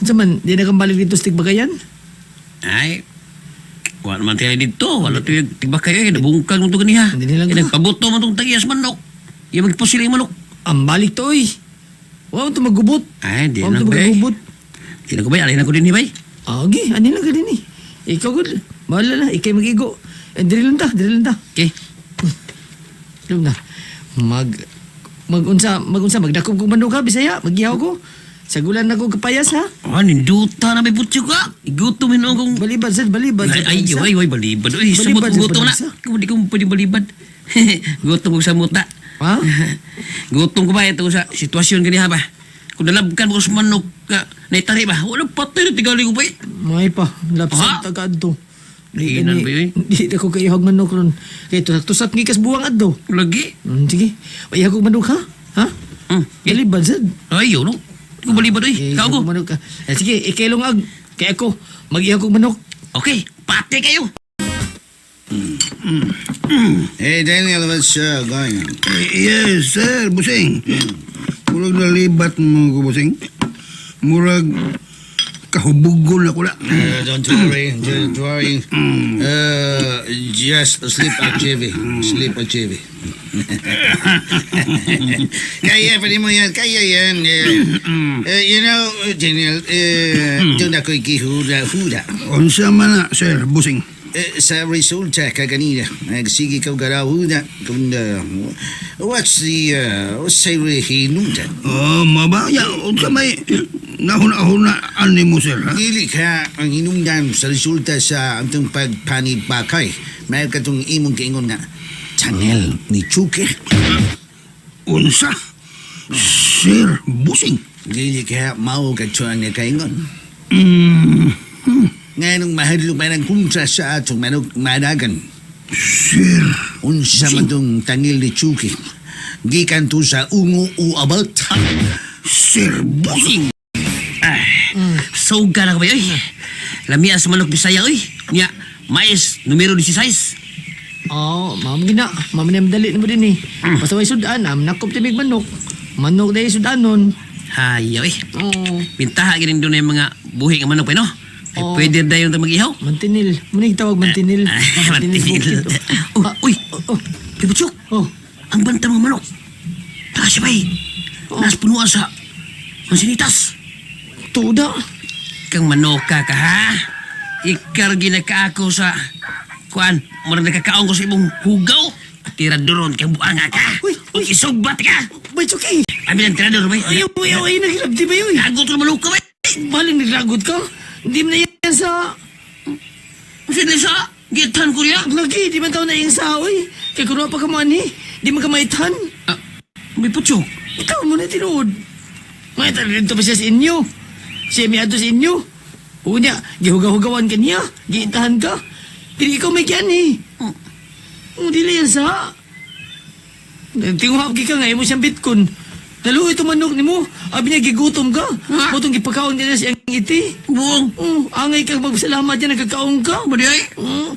Unsa man, di na kang balik dito sa Tigbakayan? Ay, wala naman tayo dito. Wala tayo tiba kayo eh. Nabungkag mo ito ganiha. Hindi nilang Eh, ka. nagpabuto mo itong tagiyas manok. Yung magpusil yung manok. Ang balik to oy. Wa to magubot. Ay, di Wa na to ko eh. magubot. Di na ko ba? Alin na ko din eh, bay. Ah, okay, ani lang ka din eh. Ikaw gud. Bahala na, ikay mag-igo. Eh, diri lang ta, diri lang ta. Okay. Alam na. Mag magunsa magunsa magdakop kog manok ha, Bisaya, magihaw ko. Sagulan na ko kapayas ha. Ah, ninduta na may putsok ka. Igutom yun akong... Balibad sad, balibad. Ay, ay, ay, ay, balibad. Uy, samot Balibad sa gutom na. panagsa. Kung di ko pwede balibad. Gutom ko sa muta. Ha? Gutom ko ba ito sa sitwasyon ganiha ba? Kung nalabkan mo sa manok ka, naitari ba? Wala patay na tigali ko ba eh. May pa, lapsag Ha? taga adto. Liinan ba yun? Di ako kaihog manok ron. Kay tusak-tusak gikas buwang adto. Lagi. Sige. Ihag og manok ha? Ha? Eh. Balibad sad. Ay, yun no. Di ko balibad oy. Eh, Kao ko. ihag og manok ka. Eh, sige, ikailong ag. Kay ako, mag-ihag og manok. Okay, pati kayo. Hey, Daniel, what's going on? Eh, Yes, sir, busing. Murag nalibat mo ko, busing. Murag kahubugol ako na. Don't worry, don't worry. Just sleep at JV. Sleep at JV. Kaya pa rin mo yan, kaya yan. You know, Daniel, doon ako'y gihura-hura. Unsa man na, sir, busing. Sa resulta kaganina, nagsige ka garahuda kung what's the, what's the hinungdan? Oh, mabaya. Unsa may nahuna-huna ani mo, sir, ha? Dili ka ang hinungdan sa resulta sa atong pagpanibakay. May katong imong giingon nga, channel ni Chuke. Unsa? Sir, busing. Dili ka mao kadto ang nakaingon. Ngayon mahadlok man ang kontra sa atong manok managan. Sir, Unsa man tong tangil ni Chuke. Gikan to sa ungo o abot. Sir, busing. Suga na ko ba oy. Lamia sa manok Bisaya oy. Nya, mais numero 16. Oh, ma'am gina. Ma'am na madali na mo din eh. Basta way sudan, am nakop tibig manok. Manok dahil sudanon. Hay oy. Oo. Pintaha gini doon yung mga buhi nga manok pa no. Ay Oo. pwede dayon ta mag-ihaw. Mantinil. Muna tawag mantinil. Ah, mantinil. Bukid. Oh, Ah, uy. Oh, Pibutsok. oh. Ang banta mga manok. Tara siya bay. Nas punuan sa Mansinitas. Tuda. Kang manoka ka ha. Ikar ginaka ako sa kuan, murag nakakaon ko sa imong hugaw. Tira doron kang buanga ka. Uy, Uy, isugbat ka. Bay, it's okay. Abi ng tirador bay. Ay, ay, ay, naghilabti ba yun? Lagot ka manok ka bay. Baling naglagot ka. Hindi mo na yan sa... Sila sa gitan ko niya. Lagi, di man tao na yung sa, oy. Kaya kuno pa ka man eh. Di man ka maitan. Ah, may putyo. Ikaw mo na tinuod. May dito pa siya sa inyo. Siya may ato sa inyo. Unya, gihugaw-hugawan ka niya. Giintahan ka. Pero ikaw may kiyan eh. Oh, dili yan sa. Tinguhap ka nga, imo siyang bitkon. Naluoy ito manok ni mo. Abi niya, gigutom ka. Ha? Motong gipakaon niya siyang ngiti. Buong. Oh, angay ka magsalamat niya, nagkakaon ka. Badi ay. Oh,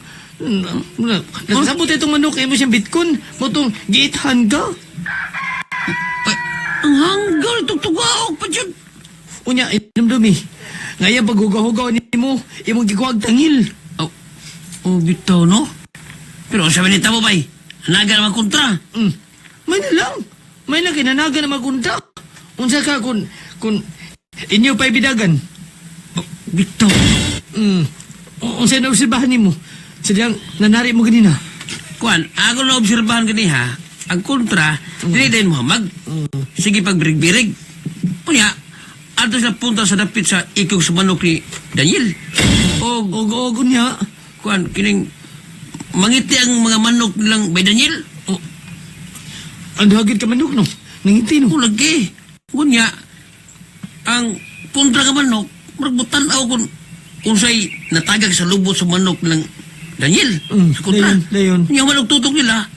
Nagsabot itong manok, imo siyang bitkon. Motong giithan ka. Ay, ang hanggal tugtugaw pa dyan. Unya, inumdumi. Ngayon, paghugaw-hugaw ni mo, imong gikuag tangil. Oh, oh bitaw no? Pero sabi ni tamo bay, naga naman kontra. May na lang. May lang, kinanaga na magunta. Unsa ka kung inyo pa'y bidagan. Oh, bitaw. Unsa na obserbahan nimo? Sadyang nanari mo ganina. Kuan, ako na obserbahan kani ha, ang kontra, dili din Muhammad. Sige pagbirig-birig. Unya, ato sila punta sa dapit sa ikog sa manok ni Daniel. Og, Og og unya. kuan, kining mangiti ang mga manok nilang by Daniel. Oh. Ang duhagid ka manok no. Nangiti no. Kung lagi, unya, ang kontra ka manok, murag aw kung unsay natagag sa lubot sa manok ng Daniel. Sa kontra. Dayon, dayon. Unya, manok tutok nila.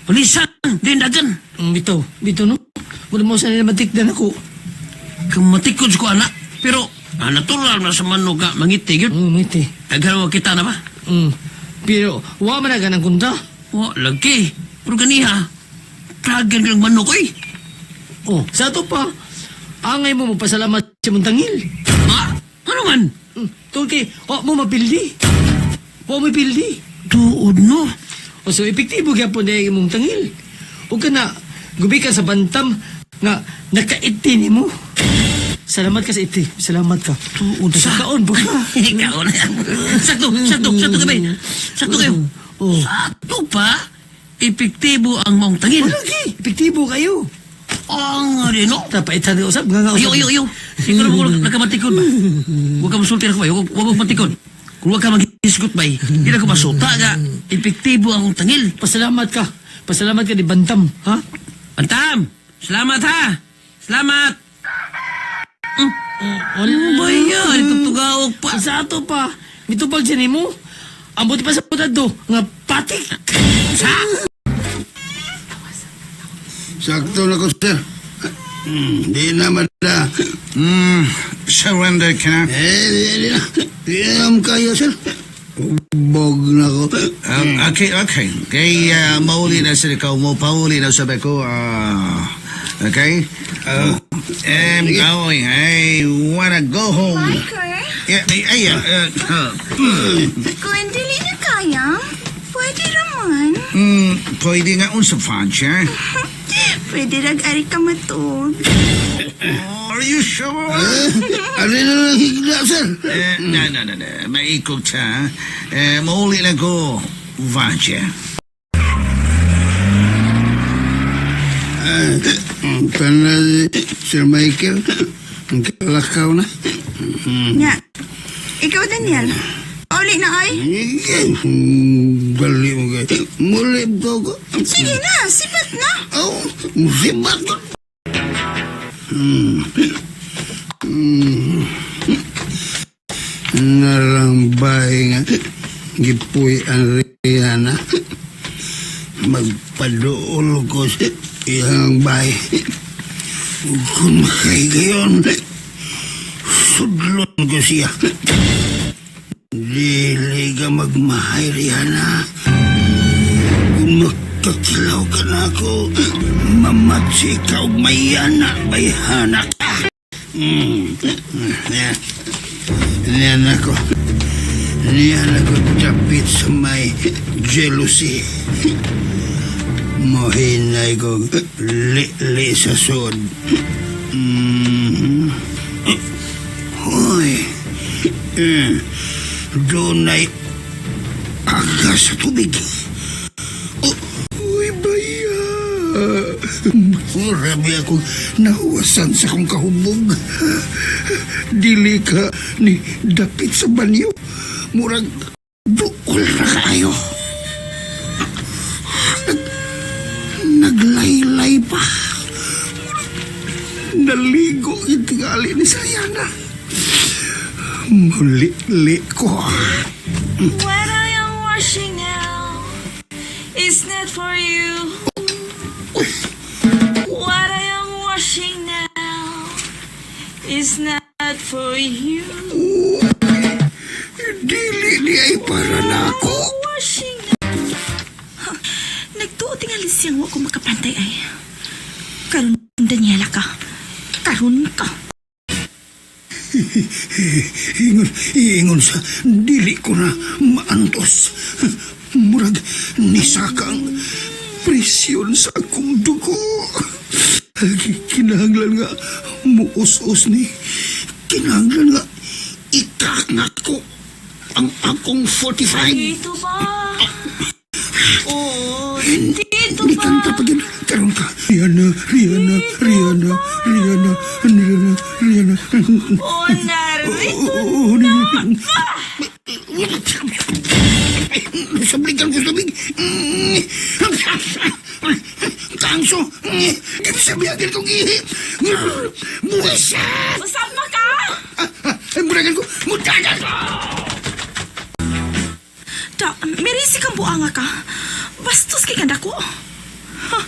Palisan, dindagan. Bitaw, bitaw no. Wala mo sa nila matikdan ako. Kamatikod ko anak. Pero Ah, natural na sa manok nga mangiti gyud. Mangiti. Daghan wa kita na ba? Pero wa man na ganang kontra. Wa lagi. Pero ganiha, dragon lang manok oy. Oh, sa ato pa, angay mo magpasalamat sa mong tangil. Ha? Ano man? Tungkol kay, wa mo mapildi. Wa mo mapildi. Tuod no. O so, epektibo gyapon dahil imong tangil. O ka na, gubi ka sa bantam nga nakaiti ni mo. Salamat ka sa iti. Salamat ka. Tuod Sa kaon ba ka? Ikaw na. Sakto, sakto, sakto kami. Sakto kayo. Oh. Sakto pa, epektibo ang maong tangil. Lagi, epektibo kayo. Ang ano, no? Tapaitan ka usab, nga nga usab. Ayo, ayo, ayo. Siguro mo nagkamatikon ba? Huwag ka masulti ako ba? Huwag mo matikon. Kung huwag ka maghisgot ba, hindi na ko masuta ka. Epektibo ang tangil. Pasalamat ka. Pasalamat ka ni Bantam, ha? Pantam! Salamat ha! Salamat! Wala Ano ba yan? Itugtugaok pa. Sa ato pa, mitubag siya nimo. Ang buti pa sa putad do, nga patik. Sa! Sakto na ko, sir. Di na mada. Surrender ka na. Eh, di na. Di na kayo, sir. Bog na ko. Okay, okay. Kay mauli na sila ikaw mo, pauli na sabi ko. Okay? I'm going. I wanna go home. Biker, Yeah, ay, ay, kung dili na kaya, pwede raman. Pwede nga unsa Francia. Pwede rag ari ka matug. Are you sure? Ano na lang higla, sir? No, no, no, no. Maikog ta. Mauli na ko, Francia. Kana Sir Michael, ang kalakaw na. Nya. Ikaw, Daniel. Pauli na ay. Gali mo kayo. Muli ko ko. Sige na, sipat na. Oh, musibat ko. Narambay nga gipuy ang Rihanna. Magpaduol ko sa iyang bahay. Kung makahigayon, sudlon ko siya. Dili ka magmahay, Rihanna. Kung magkakilaw ka na ako, mamatsi ka og mayana, bayhana ka. Yan. Yan ako. Niyan ako tapit sa may jealousy. Mohinay ko li-li sa sod. Hoy. Doon ay aga sa tubig. Oh, uy, baya. Grabe akong nahuwasan sa akong kahubog. Dili ka ni dapit sa banyo. Murag duol na kaayo. Naglaylay pa. Naligo itingali ni Sayana. Muli-li ko. What I am washing now is not for you. What I am washing now is not for you. Dili ni ay para na ako. Washing now. Nagtuo tingali siyang wa ko makapantay ay. Karon Daniela ka. Karon ka. Ingon, ingon sa dili ko na maantos. Murag nisaka ang presyon sa akong dugo. Kinahanglan nga muus-us ni. Kinahanglan nga ikaknat ko ang akong 45. Dito ba? Oh, dito Ni ba? kanta pa yun. Karon ka. Rihanna, Rihanna, Rihanna, Rihanna, Rihanna, Rihanna. Oh, narito Oo, na. Sablikan ko tubig. Kangso. Sabihan ko gihi. Buwisa! Masama ka! Ay, muragan ko. Mutagan ko! Ta, merisi kang buanga ka. Bastos kay kanda ko. Ha,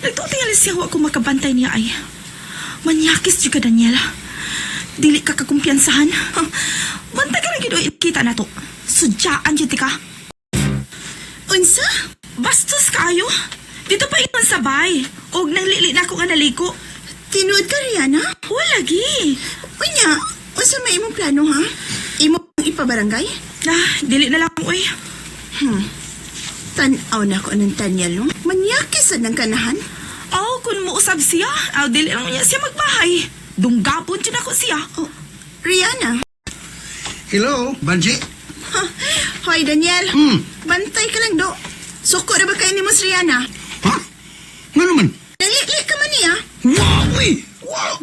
nagtutingali siya wa ko makabantay niya ay. Manyakis juga Daniela. Dili ka kakumpiyansahan. Bantay ka na gid oy, kita na to. Sudyaan jud ka. Unsa? Bastos kayo. Dito pa ingon sabay. Og nang lili na ako nga naliko. Tinuod ka, Rihanna? Wala gi. Unya, unsa may imong plano, ha? Imo ipabarangay? Ah, dili na lang oy. Tan-aw na ko anong Daniel, no? Manyaki sa ng kanahan. Aw, kun muusab siya, aw dili lang niya siya magbahay. Dunggapon jud ako siya. Oh, Rihanna. Hello, Banji. Ha, hoy, Daniel. Bantay ka lang, do. Suko na ba kayo ni Mas Rihanna? Ha? Nga naman? Nangli ka man niya. Wow, uy! Wow!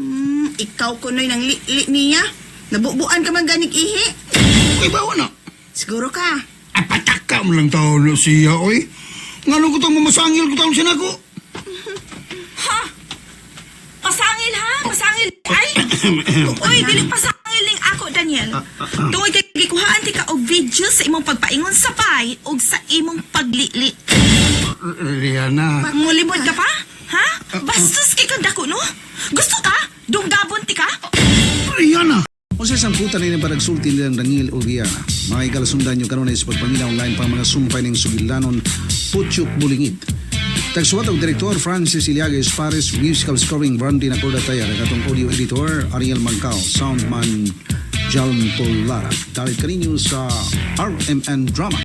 Ikaw kunoy nang li niya. Nabubuan ka man ganig ihi. Kay bawa na. Siguro ka. Apataka mo lang tao na siya, oy. Nga nung kutang mamasangil kutang siya nako. Ha? Pasangil ha? Pasangil. Ay! Uy, dili pasangil ning ako, Daniel. Tungod kay gikuhaan ti ka og video sa imong pagpaingon sa bay ug sa imong paglili. Rihanna. Mulimod ka pa? Ha? Bastos kay kang dako, no? Gusto ka? Dunggabon ti ka? Rihanna! Unsa sangputan ini panagsulti nilang Daniel o Rihanna? Mga ikalasundan nyo kanunay sa pagpaminaw online pa mga sumpay ng sugilanon Putyok Bulingit. Tagsuwat og direktor Francis Iliaga Pares, musical scoring Randy Nacorda Tayar, ang atong audio editor Ariel Mangkao, soundman Jalm Polara. Dalit kaninyo sa RMN Drama.